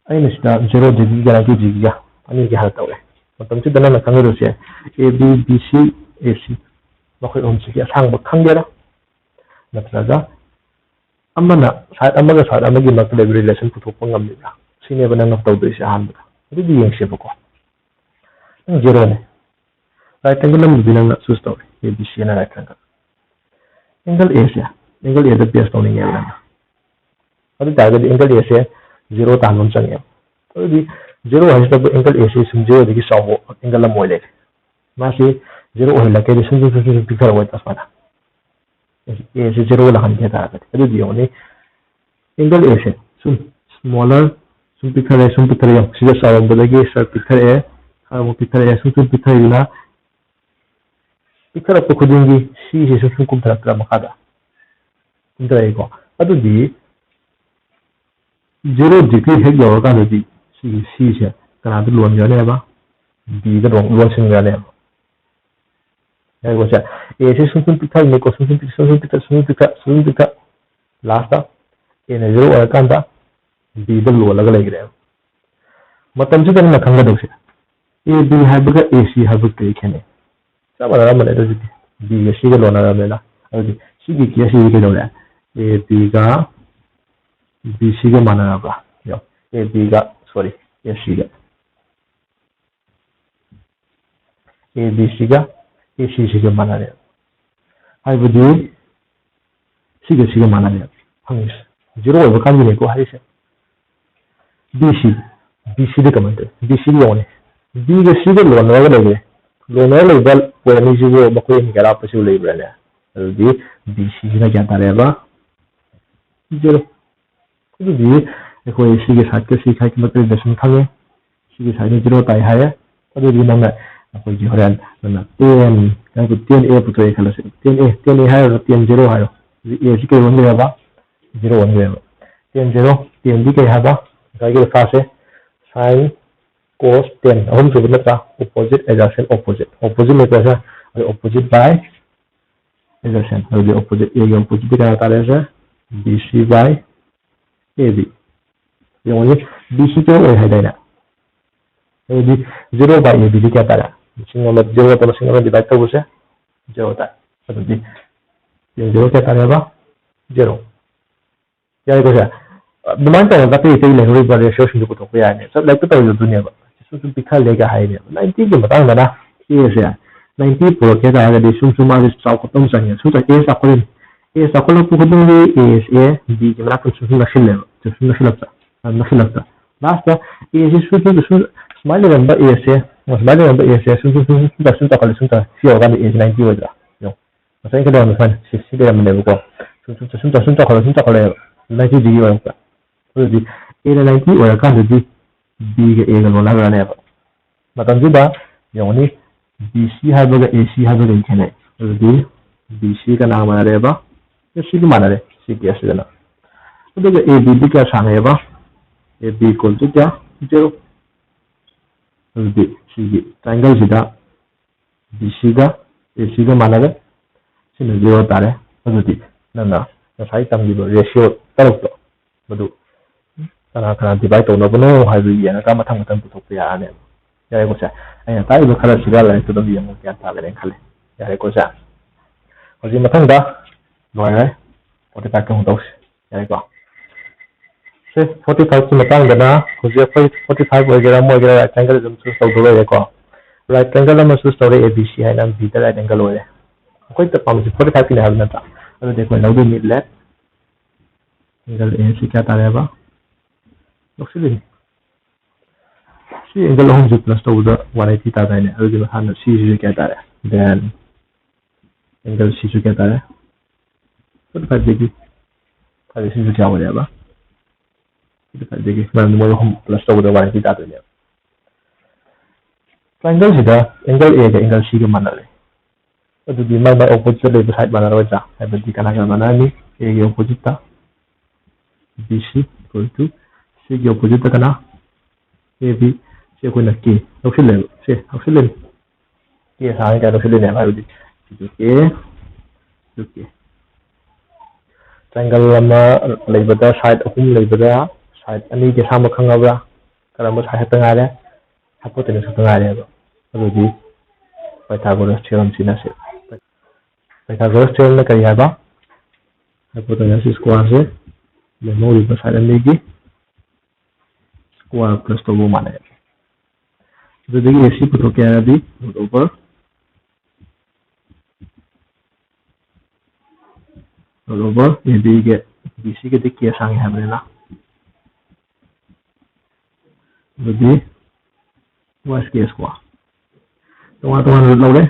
ꯑꯩꯅ ꯁꯤꯗ ꯖꯦꯔꯣ ꯗꯤꯒ꯭ꯔꯤꯒ ꯅꯥꯏꯟꯇꯤ ꯗꯤꯒ꯭ꯔꯤꯒ ꯑꯅꯤꯒꯤ ꯍꯥꯟꯅ ꯇꯧꯔꯦ꯫ ꯃꯇꯝꯁꯤꯗ ꯅꯪꯅ ꯈꯪꯒꯗꯣꯏꯁꯦ ꯑꯦ ꯕꯤ, ꯕꯤ ꯁꯤ, ꯑꯦ ꯁꯤ, ꯃꯈꯣꯏ ꯑꯍꯨꯝꯁꯤꯒꯤ ꯑꯁꯥꯡꯕ ꯈꯪꯒꯦꯔꯥ ꯅꯠꯇ꯭ꯔꯒ ꯑꯃꯅ ꯁꯥꯏꯠ ꯑꯃꯒ ꯁꯥꯏꯠ ꯑꯃꯒꯤ ꯃꯔꯛꯇ ꯂꯩꯕ ꯔꯤꯂꯦꯁꯟ ꯄꯨꯊꯣꯛꯄ ꯉꯝꯂꯤꯕ꯭ꯔꯥ? ꯁꯤꯅꯦꯕ ꯅꯪꯅ ꯇꯧꯗꯣꯏꯁꯦ ꯑꯍꯥꯟꯕꯗ꯫ ꯑꯗꯨꯗꯤ ꯌꯦꯡꯁꯦꯕꯀꯣ꯫ ꯅꯪ ꯖꯦꯔꯣꯅꯦ꯫ ꯔꯥꯏꯠ ꯑꯦꯡꯒꯜ ꯑꯃꯗꯤ ꯅꯪꯅ ꯆꯨꯁ ꯇꯧꯔꯦ, ꯑꯦ ꯕꯤ ꯁꯤ ꯑꯅ ꯔꯥꯏꯠ ꯑꯦꯡꯒꯜ꯫ ꯑꯦꯡꯒꯜ ꯑꯦꯁꯦ, ꯑꯦꯡꯒꯜ ꯑꯦꯗ ꯕꯦꯁ ꯇꯧꯅꯤꯡꯉꯦꯕ ꯅꯪꯅ꯫ ꯑꯗꯨ ꯑꯣꯏ ꯇꯥꯔꯒꯗꯤ ꯑꯦꯡꯒꯜ ꯑꯦꯁꯦ ꯖꯦꯔꯣ ꯇꯥꯍꯟꯕ ꯑꯃ ꯆꯪꯉꯦꯕ꯫ ꯑꯗꯨꯗꯤ ꯖꯦꯔꯣ ꯍꯥꯏꯁꯤꯇꯕꯨ ꯑꯦꯡꯒꯜ ꯑꯦꯁꯦ ꯁꯨꯝ ꯖꯦꯔꯣꯗꯒꯤ ꯆꯥꯎꯕ ꯑꯦꯡꯒꯜ ꯑꯃ ꯑꯣꯏ ꯂꯩꯔꯦ꯫ ꯃꯥꯁꯤ ꯖꯦꯔꯣ ꯑꯣꯏꯍꯜꯂꯛꯀꯦꯗꯤ ꯁꯨꯝ ꯁꯨꯝ ꯁꯨꯝ ꯁꯨꯝ ꯄꯤꯛꯊꯔꯛꯑꯣꯏꯗ꯭ꯔꯥ ꯁꯨꯃꯥꯏꯅ? ꯑꯦꯁꯦ ꯖꯦꯔꯣ ꯂꯥꯛꯍꯟꯒꯦ ꯍꯥꯏ ꯇꯥꯔꯒꯗꯤ꯫ ꯑꯗꯨꯗꯤ ꯌꯦꯡꯉꯨꯅꯦ, ꯑꯦꯡꯒꯜ ꯑꯦꯁꯦ ꯁꯨꯝ ꯁ꯭ꯃꯣꯂꯔ, ꯁꯨꯝ ꯄꯤꯛꯊꯔꯛꯑꯦ, ꯁꯨꯝ ꯄꯤꯛꯊꯔꯛꯑꯦ, ꯌꯦꯡꯉꯨ꯫ ꯁꯤꯗ ꯆꯥꯎꯔꯝꯕꯗꯒꯤ ꯁꯤꯗ ꯄꯤꯛꯊꯔꯛꯑꯦ, ꯈꯔ ꯑꯃꯨꯛ ꯄꯤꯛꯊꯔꯛꯑꯦ, ꯁꯨꯝ ꯁꯨꯝ ꯄꯤꯛꯊꯔꯛꯏꯗꯨꯅ ꯄꯤꯛꯊꯔꯛꯄ ꯈꯨꯗꯤꯡꯒꯤ ꯁꯤꯁꯦ ꯁꯨꯝ ꯁꯨꯝ ꯀꯨꯝꯊꯔꯛꯇ꯭ꯔꯥ ꯃꯈꯥꯗ? ꯀꯨꯝꯊꯔꯛꯏꯀꯣ꯫ ꯑꯗꯨꯗꯤ ꯖꯦꯔꯣ ꯗꯤꯒ꯭ꯔꯤ ꯍꯦꯛ ꯌꯧꯔꯀꯥꯟꯗꯗꯤ ꯁꯤꯒꯤ ꯁꯤꯁꯦ ꯀꯅꯥꯗ ꯂꯣꯟꯈ꯭ꯔꯅꯦꯕ? ꯕꯤꯗ ꯂꯣꯟ-, ꯂꯣꯟꯁꯤꯟꯈ꯭ꯔꯅꯦꯕ꯫ ꯌꯥꯏꯀꯣ ꯁꯦ? ꯑꯦꯁꯦ ꯁꯨꯝ ꯁꯨꯝ ꯄꯤꯛꯊꯔꯛꯏꯀꯣ, ꯁꯨꯝ ꯁꯨꯝ ꯄꯤꯛ-, ꯁꯨꯝ ꯁꯨꯝ ꯄꯤꯛꯊ-, ꯁꯨꯝ ꯁꯨꯝ ꯄꯤꯛꯊ-, ꯁꯨꯝ ꯁꯨꯝ ꯄꯤꯛꯊ-, ꯂꯥꯁꯇ ꯑꯦꯅ ꯖꯦꯔꯣ ꯑꯣꯏꯔꯀꯥꯟꯗ ꯕꯤꯗ ꯂꯣꯜꯂꯒ ꯂꯩꯈ꯭ꯔꯦꯕ꯫ ꯃꯇꯝꯁꯤꯗ ꯅꯪꯅ ꯈꯪꯒꯗꯧꯁꯦ, ꯑꯦ ꯕꯤ ꯍꯥꯏꯕꯒ ꯑꯦ ꯁꯤ ꯍꯥꯏꯕꯒ ꯀꯔꯤ ꯈꯦꯠꯅꯩ? ꯆꯞ ꯃꯥꯟꯅꯔꯝꯕꯅꯦ ꯑꯗꯨꯒꯤꯗꯤ, ꯕꯤꯒ ꯁꯤꯒ ꯂꯣꯟꯅꯔꯕꯅꯤꯅ꯫ ꯑꯗꯨꯗꯤ ꯁꯤꯒꯤ ꯀꯦꯁꯁꯤꯗꯤ ꯀꯩꯗꯧꯔꯦ? ꯑꯦ ꯕꯤꯒ ꯕꯤ ꯁꯤꯒ ꯃꯥꯟꯅꯔꯕ꯭ꯔꯥ? ꯌꯦꯡꯉꯣ, ꯑꯦ ꯕꯤꯒ, ꯁꯣꯔꯤ, ꯑꯦ ꯁꯤꯒ꯫ ꯑꯦ ꯕꯤ ꯁꯤꯒ ꯑꯦ ꯁꯤ ꯁꯤꯒ ꯃꯥꯟꯅꯔꯦ꯫ ꯍꯥꯏꯕꯗꯤ ꯁꯤꯒ ꯁꯤꯒ ꯃꯥꯟꯅꯔꯦ ꯐꯪꯉꯤꯁꯦ꯫ ꯖꯦꯔꯣ ꯑꯣꯏꯕ ꯀꯥꯟꯒꯤꯅꯦꯀꯣ ꯍꯥꯏꯔꯤꯁꯦ꯫ ꯕꯤ ꯁꯤ, ꯕꯤ ꯁꯤꯗ ꯀꯃꯥꯏꯅ ꯇꯧꯋꯤ? ꯕꯤ ꯁꯤꯗ ꯌꯦꯡꯉꯨꯅꯦ꯫ ꯕꯤꯒ ꯁꯤꯒ ꯂꯣꯟꯅꯔꯒ ꯂꯩꯔꯦ꯫ ꯂꯣꯟꯅꯔꯒ ꯂꯩꯕ ꯄꯣꯏꯟ ꯑꯅꯤꯁꯤꯕꯨ ꯃꯈꯣꯏ ꯑꯅꯤꯒꯤ ꯑꯔꯥꯞꯄꯁꯤꯕꯨ ꯂꯩꯕ꯭ꯔꯥꯅꯦ? ꯑꯗꯨꯗꯤ ꯕꯤ ꯁꯤꯁꯤꯅ ꯀꯌꯥ ꯇꯥꯔꯦꯕ? ꯖꯦꯔꯣ꯫ ꯑꯗꯨꯗꯤ ꯑꯩꯈꯣꯏ ꯁꯤꯒꯤ ꯁꯥꯏꯠꯀ ꯁꯤ ꯁꯥꯏꯠꯀꯤ ꯃꯔꯛꯇ ꯔꯤꯂꯦꯁꯟ ꯈꯪꯉꯦ꯫ ꯁꯤꯒꯤ ꯁꯥꯏꯠꯅ ꯖꯦꯔꯣ ꯇꯥꯏ ꯍꯥꯏꯔꯦ꯫ ꯑꯗꯨꯗꯤ ꯅꯪꯅ ꯑꯩꯈꯣꯏꯒꯤ ꯍꯣꯔꯦꯟ ꯅꯪꯅ ꯇꯦꯟ, ꯅꯪꯕꯨ ꯇꯦꯟ ꯑꯦ ꯄꯨꯊꯣꯛꯑꯦ ꯈꯜꯂꯁꯤ꯫ ꯇꯦꯟ ꯑꯦ, ꯇꯦꯟ ꯑꯦ ꯍꯥꯏꯔꯒ ꯇꯦꯟ ꯖꯦꯔꯣ ꯍꯥꯏꯔꯣ꯫ ꯍꯧꯖꯤꯛ ꯑꯦꯁꯤ ꯀꯩ ꯑꯣꯟꯈ꯭ꯔꯦꯕ? ꯖꯦꯔꯣ ꯑꯣꯟꯈ꯭ꯔꯦꯕ꯫ ꯇꯦꯟ ꯖꯦꯔꯣ, ꯇꯦꯟꯗꯤ ꯀꯩ ꯍꯥꯏꯕ? ꯉꯁꯥꯏꯒꯤ ꯐꯥꯔꯁꯁꯦ ꯁꯥꯏꯟ cos ten, ꯑꯍꯨꯝꯁꯨꯕ ꯅꯠꯇ꯭ꯔꯥ? Opposite, adjacent, opposite, opposite ꯅꯠꯇ꯭ꯔꯥ sir? ꯑꯗꯨ opposite by adjacent, ꯑꯗꯨꯗꯤ opposite, A ꯒꯤ opposite ꯀꯌꯥ ꯇꯥꯔꯦ sir? B C by A B꯫ ꯌꯦꯡꯉꯨꯅꯦ, B C twelve ꯑꯣꯏ ꯍꯥꯏꯗꯥꯏꯅꯦ? ꯑꯗꯨꯗꯤ zero by A B ꯗꯤ ꯀꯌꯥ ꯇꯥꯔꯦ? ꯃꯁꯤꯡ ꯑꯃ, zero ꯅꯠꯇ꯭ꯔ ꯃꯁꯤꯡ ꯑꯃ divide ꯇꯧꯕꯁꯦ zero ꯇꯥꯏ꯫ ꯑꯗꯨꯗꯤ zero ꯀꯌꯥ ꯇꯥꯔꯦꯕ? Zero꯫ ꯌꯥꯔꯦꯀꯣ ꯁꯦ? ꯑꯗꯨꯃꯥꯏꯅ ꯇꯧꯔꯒ ꯑꯇꯩ ꯑꯇꯩ ꯂꯩꯍꯧꯔꯤꯕ ratio ꯁꯤꯡꯗꯨ ꯄꯨꯊꯣꯛꯄ ꯌꯥꯔꯅꯤ꯫ ꯁꯕ ꯂꯥꯏꯔꯤꯛꯇ ꯇꯧꯔꯤꯕ ꯑꯗꯨꯅꯦꯕ꯫ ꯁꯨꯝ ꯁꯨꯝ ꯄꯤꯛꯊꯍꯜꯂꯦꯒ ꯍꯥꯏꯅꯦꯕ꯫ Ninety ꯒꯤ ꯃꯇꯥꯡꯗꯅ A ꯁꯦ ninety ꯄꯨꯔꯛꯀꯦ ꯇꯥꯔꯒꯗꯤ ꯁꯨꯝ ꯁꯨꯝ ꯃꯥꯁꯦ ꯆꯥꯎꯈꯠꯄ ꯑꯃ ꯆꯪꯉꯦ꯫ ꯁꯨꯝ ꯆꯥꯎ-, A ꯆꯥꯎꯈꯠꯂꯛꯏꯅꯤ꯫ A ꯆꯥꯎꯈꯠꯂꯛꯄ ꯈꯨꯗꯤꯡꯒꯤ A ꯁꯦ B ꯒꯤ ꯃꯅꯥꯛꯇ ꯁꯨꯝ ꯁꯨꯝ ꯅꯛꯁꯤꯜꯂꯦꯕ꯫ ꯁꯨꯝ ꯁꯨꯝ ꯅꯛꯁꯤꯜꯂꯛꯄ, ꯅꯛꯁꯤꯜꯂꯛꯄ꯫ Last ꯇ A ꯁꯦ ꯁꯨꯝ ꯁꯨꯝ ꯁꯨꯝ ꯁꯨꯃꯥꯏꯅ ꯂꯩꯔꯝꯕ A ꯁꯦ, ꯁꯨꯃꯥꯏꯅ ꯂꯩꯔꯝꯕ A ꯁꯦ ꯁꯨꯝ ꯁꯨꯝ ꯁꯨꯝ ꯁꯨꯝ ꯆꯥꯎ-, ꯁꯨꯝ ꯆꯥꯎꯈꯠꯂꯦ, ꯁꯨꯝ ꯆꯥꯎ-, ꯁꯤ ꯌꯧꯔꯀꯥꯟꯗ A ꯁꯦ ninety ꯑꯣꯏꯗ꯭ꯔꯥ? ꯌꯦꯡꯉꯣ꯫ ꯉꯁꯥꯏ ꯀꯩꯗꯧꯔꯝꯃꯤ? ꯁꯨꯃꯥꯏꯅ ꯁꯤ, ꯁꯤ ꯂꯩꯔꯝꯕꯅꯦꯕꯀꯣ꯫ ꯁꯨꯝ, ꯁꯨꯝ, ꯁꯨꯝ, ꯁꯨꯝ ꯆꯥꯎꯈꯠꯂꯛ-, ꯁꯨꯝ ꯆꯥꯎꯈꯠꯂꯛꯑꯦꯕ꯫ Ninety ꯗꯒꯤ ꯑꯣꯏꯔꯛꯄ꯫ ꯑꯗꯨꯗꯤ A ꯅ ninety ꯑꯣꯏꯔꯀꯥꯟꯗꯗꯤ B ꯒ A ꯒ ꯂꯣꯟꯅꯈ꯭ꯔꯅꯦꯕ꯫ ꯃꯇꯝꯁꯤꯗ ꯌꯦꯡꯉꯨꯅꯤ, B C ꯍꯥꯏꯕꯒ A C ꯍꯥꯏꯕꯒ ꯈꯦꯠꯅꯩ꯫ ꯑꯗꯨꯗꯤ B C ꯀꯅꯥ ꯃꯥꯟꯅꯔꯦꯕ? A C ꯒ ꯃꯥꯟꯅꯔꯦ, ꯁꯤ case ꯁꯤꯗꯅ꯫ ꯑꯗꯨꯒ A B ꯗꯤ ꯀꯌꯥ ꯁꯥꯡꯉꯦꯕ? A B equal to ꯀꯌꯥ? Zero꯫ ꯑꯗꯨꯗꯤ ꯁꯤꯒꯤ triangle ꯁꯤꯗ B C ꯒ A C ꯒ ꯃꯥꯟꯅꯔꯦ꯫ ꯁꯤꯅ zero ꯇꯥꯔꯦ꯫ ꯑꯗꯨꯗꯤ ꯅꯪꯅ ꯉꯁꯥꯏ ꯇꯝꯈꯤꯕ ratio ꯇꯔꯨꯛꯇꯣ, ꯃꯗꯨ ꯀꯅꯥ ꯀꯅꯥ divide ꯇꯧꯅꯕꯅꯣ ꯍꯥꯏꯕꯗꯨ ꯌꯦꯡꯉꯒ ꯃꯊꯪ ꯃꯊꯪ ꯄꯨꯊꯣꯛꯄ ꯌꯥꯔꯅꯦꯕ꯫ ꯌꯥꯔꯦꯀꯣ ꯁꯦ? ꯑꯩꯅ ꯇꯥꯛꯏꯕ ꯈꯔꯁꯤꯒ ꯂꯥꯏꯔꯤꯛꯇꯨ ꯑꯗꯨꯝ ꯌꯦꯡꯉꯨ, ꯒ꯭ꯌꯥꯟ ꯇꯥꯒꯅꯦꯅ ꯈꯜꯂꯤ꯫ ꯌꯥꯔꯦꯀꯣ ꯁꯦ? ꯍꯧꯖꯤꯛ ꯃꯊꯪꯗ ꯂꯣꯏꯔꯦ꯫ Forty five ꯀ ꯑꯃꯨꯛ ꯇꯧꯁꯤ꯫ ꯌꯥꯔꯦꯀꯣ? ꯁꯦ, forty five ꯀꯤ ꯃꯇꯥꯡꯗꯅ ꯍꯧꯖꯤꯛ ꯑꯩꯈꯣꯏ forty five ꯑꯣꯏꯒꯦꯔꯥ ꯑꯃ ꯑꯣꯏꯒꯦꯔꯥ right angle ꯑꯗꯨꯝ choose ꯇꯧꯗꯧ ꯂꯩꯔꯦꯀꯣ꯫ Right angle ꯑꯃ choose ꯇꯧꯔꯦ, A B C ꯍꯥꯏꯅ, B ꯗ right angle ꯑꯣꯏꯔꯦ꯫ ꯑꯩꯈꯣꯏ ꯄꯥꯝꯕꯁꯦ forty five ꯀꯤꯅꯦ ꯍꯥꯏꯕ ꯅꯠꯇ꯭ꯔꯥ? ꯑꯗꯨꯗꯤ ꯑꯩꯈꯣꯏ ꯂꯧꯗꯣꯏꯅꯤ left angle, A C ꯀꯌꯥ ꯇꯥꯔꯦꯕ? ꯂꯧꯁꯤꯜꯂꯤꯅꯤ꯫ ꯁꯤ angle ꯑꯍꯨꯝꯁꯦ plus ꯇꯧꯕꯗ one eighty ꯇꯥꯗꯥꯏꯅꯦ? ꯑꯗꯨꯗꯤ ꯍꯥꯟꯅ C ꯁꯤꯁꯨ ꯀꯌꯥ ꯇꯥꯔꯦ? Then angle C ꯁꯨ ꯀꯌꯥ ꯇꯥꯔꯦ? Forty five degree꯫ ꯑꯗꯨ ꯁꯤꯁꯨ ꯀꯌꯥ ꯑꯣꯏꯔꯦꯕ? Forty five degree꯫ ꯃꯔꯝꯗꯤ ꯃꯣꯏ ꯑꯍꯨꯝ plus ꯇꯧꯕꯗ one eighty ꯇꯥꯗꯣꯏꯅꯦꯕ꯫ Triangle ꯁꯤꯗ angle A ꯒ angle C ꯒ ꯃꯥꯟꯅꯔꯦ꯫ ꯑꯗꯨꯗꯤ ꯃꯥꯏ ꯃꯥꯏ opposite ꯂꯩꯕ side ꯃꯥꯟꯅꯔꯣꯏꯗ꯭ꯔꯥ? ꯍꯥꯏꯕꯗꯤ ꯀꯅꯥ ꯀꯅꯥ ꯃꯥꯟꯅꯔꯅꯤ? A ꯒꯤ opposite ꯇ B C equal to C ꯒꯤ opposite ꯇ ꯀꯅꯥ? A B꯫ ꯁꯤ ꯑꯩꯈꯣꯏꯅ ꯀꯦ ꯂꯧꯁꯤꯜꯂꯦꯕ꯫ ꯁꯦ ꯂꯧꯁꯤꯜꯂꯤꯅꯤ꯫ ꯀꯦ ꯁꯥꯡꯉꯤ ꯀꯥꯏꯅ ꯂꯧꯁꯤꯜꯂꯤꯅꯦꯕ꯫ ꯍꯥꯏꯕꯗꯤ ꯁꯤꯁꯨ ꯀꯦ, ꯁꯤꯁꯨ ꯀꯦ꯫ ꯇ꯭ꯔꯥꯏꯡꯒꯜ ꯑꯃ ꯂꯩꯕꯗ, ꯁꯥꯏꯠ ꯑꯍꯨꯝ ꯂꯩꯕꯗ, ꯁꯥꯏꯠ ꯑꯅꯤꯒꯤ ꯑꯁꯥꯡꯕ ꯈꯪꯉꯕ꯭ꯔꯥ? ꯀꯔꯝꯕ ꯁꯥꯏꯠ ꯈꯛꯇ ꯉꯥꯏꯔꯦ? ꯍꯥꯏꯄꯣꯇꯦꯅꯁ ꯈꯛꯇ ꯉꯥꯏꯔꯦꯕ꯫ ꯑꯗꯨꯗꯤ ꯄꯥꯏꯊꯥꯒꯣꯔꯁ ꯊꯤꯑꯣꯔꯝ ꯁꯤꯖꯤꯟꯅꯁꯦ꯫ ꯄꯥꯏꯊꯥꯒꯣꯔꯁ ꯊꯤꯑꯣꯔꯝꯅ ꯀꯔꯤ ꯍꯥꯏꯕ? ꯍꯥꯏꯄꯣꯇꯦꯅꯁ ꯁ꯭ꯀ꯭ꯋꯥꯔꯁꯦ ꯂꯦꯝꯍꯧꯔꯤꯕ ꯁꯥꯏꯠ ꯑꯅꯤꯒꯤ ꯁ꯭ꯀ꯭ꯋꯥꯔ ꯄ꯭ꯂꯁ ꯇꯧꯕ ꯃꯥꯟꯅꯩ꯫ ꯑꯗꯨꯗꯒꯤ ꯑꯦ ꯁꯤ ꯄꯨꯊꯣꯛꯀꯦ ꯍꯥꯏꯔꯗꯤ ꯔꯨꯠ ꯑꯣꯚꯔ, ꯔꯨꯠ ꯑꯣꯚꯔ ꯑꯦ ꯕꯤꯒ ꯕꯤ ꯁꯤꯒꯗꯤ ꯀꯦ ꯁꯥꯡꯉꯦ ꯍꯥꯏꯕꯅꯤꯅ, ꯑꯗꯨꯗꯤ ꯇꯨ ꯁ꯭ꯀ꯭ꯋꯥꯔ, ꯇꯣꯉꯥꯟ ꯇꯣꯉꯥꯟꯅ ꯔꯨꯠ ꯂꯧꯔꯦ꯫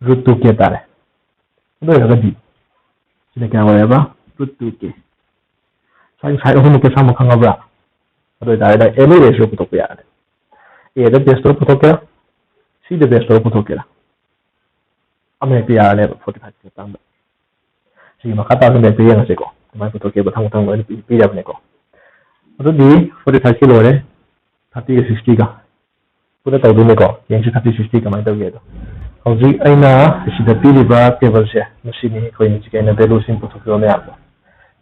ꯔꯨꯠ ꯇꯨ ꯀꯦ ꯇꯥꯔꯦ꯫ ꯑꯗꯨ ꯑꯣꯏꯔꯒꯗꯤ ꯁꯤꯅ ꯀꯌꯥ ꯑꯣꯏꯔꯦꯕ? ꯔꯨꯠ ꯇꯨ ꯀꯦ꯫ ꯁꯥꯏꯟ ꯁꯥꯏꯠ ꯑꯍꯨꯝꯃꯛꯀꯤ ꯑꯁꯥꯡꯕ ꯈꯪꯉꯕ꯭ꯔꯥ? ꯑꯗꯨ ꯑꯣꯏꯇꯥꯔꯒꯗꯤ ꯑꯦꯅꯤ ꯔꯦꯁꯤꯑꯣ ꯄꯨꯊꯣꯛꯄ ꯌꯥꯔꯅꯤ꯫ ꯑꯦꯗ ꯕꯦꯁ ꯇꯧꯔ ꯄꯨꯊꯣꯛꯀꯦꯔꯥ, ꯁꯤꯗ ꯕꯦꯁ ꯇꯧꯔ ꯄꯨꯊꯣꯛꯀꯦꯔꯥ, ꯑꯃ ꯍꯦꯛꯇ ꯌꯥꯔꯅꯦꯕ ꯐꯣꯔꯇꯤ ꯐꯥꯏꯚꯀꯤ ꯃꯇꯥꯡꯗ꯫ ꯁꯤꯒꯤ ꯃꯈꯥ ꯇꯥꯕꯁꯤꯡꯗ ꯍꯦꯛꯇ ꯌꯦꯡꯉꯁꯤꯀꯣ꯫ ꯑꯗꯨꯃꯥꯏꯅ ꯄꯨꯊꯣꯛꯀꯦ, ꯃꯊꯪ ꯃꯊꯪ ꯂꯣꯏꯅ ꯄꯤ-, ꯄꯤꯔꯕꯅꯦꯀꯣ꯫ ꯑꯗꯨꯗꯤ ꯐꯣꯔꯇꯤ ꯐꯥꯏꯚꯀꯤ ꯂꯣꯏꯔꯦ, ꯊꯥꯔꯇꯤꯒ ꯁꯤꯛꯁꯇꯤꯒ ꯄꯨꯟꯅ ꯇꯧꯗꯣꯏꯅꯦꯀꯣ꯫ ꯌꯦꯡꯁꯤ ꯊꯥꯔꯇꯤ ꯁꯤꯛꯁꯇꯤ ꯀꯃꯥꯏꯅ ꯇꯧꯒꯦꯗꯣ꯫ ꯍꯧꯖꯤꯛ ꯑꯩꯅ ꯁꯤꯗ ꯄꯤꯔꯤꯕ ꯇꯦꯕꯜꯁꯦ, ꯃꯁꯤꯅꯤ ꯑꯩꯈꯣꯏ ꯍꯧꯖꯤꯛ ꯑꯩꯅ ꯚꯦꯂꯨꯁꯤꯡ ꯄꯨꯊꯣꯛꯈꯤꯕ ꯃꯌꯥꯝꯗꯣ꯫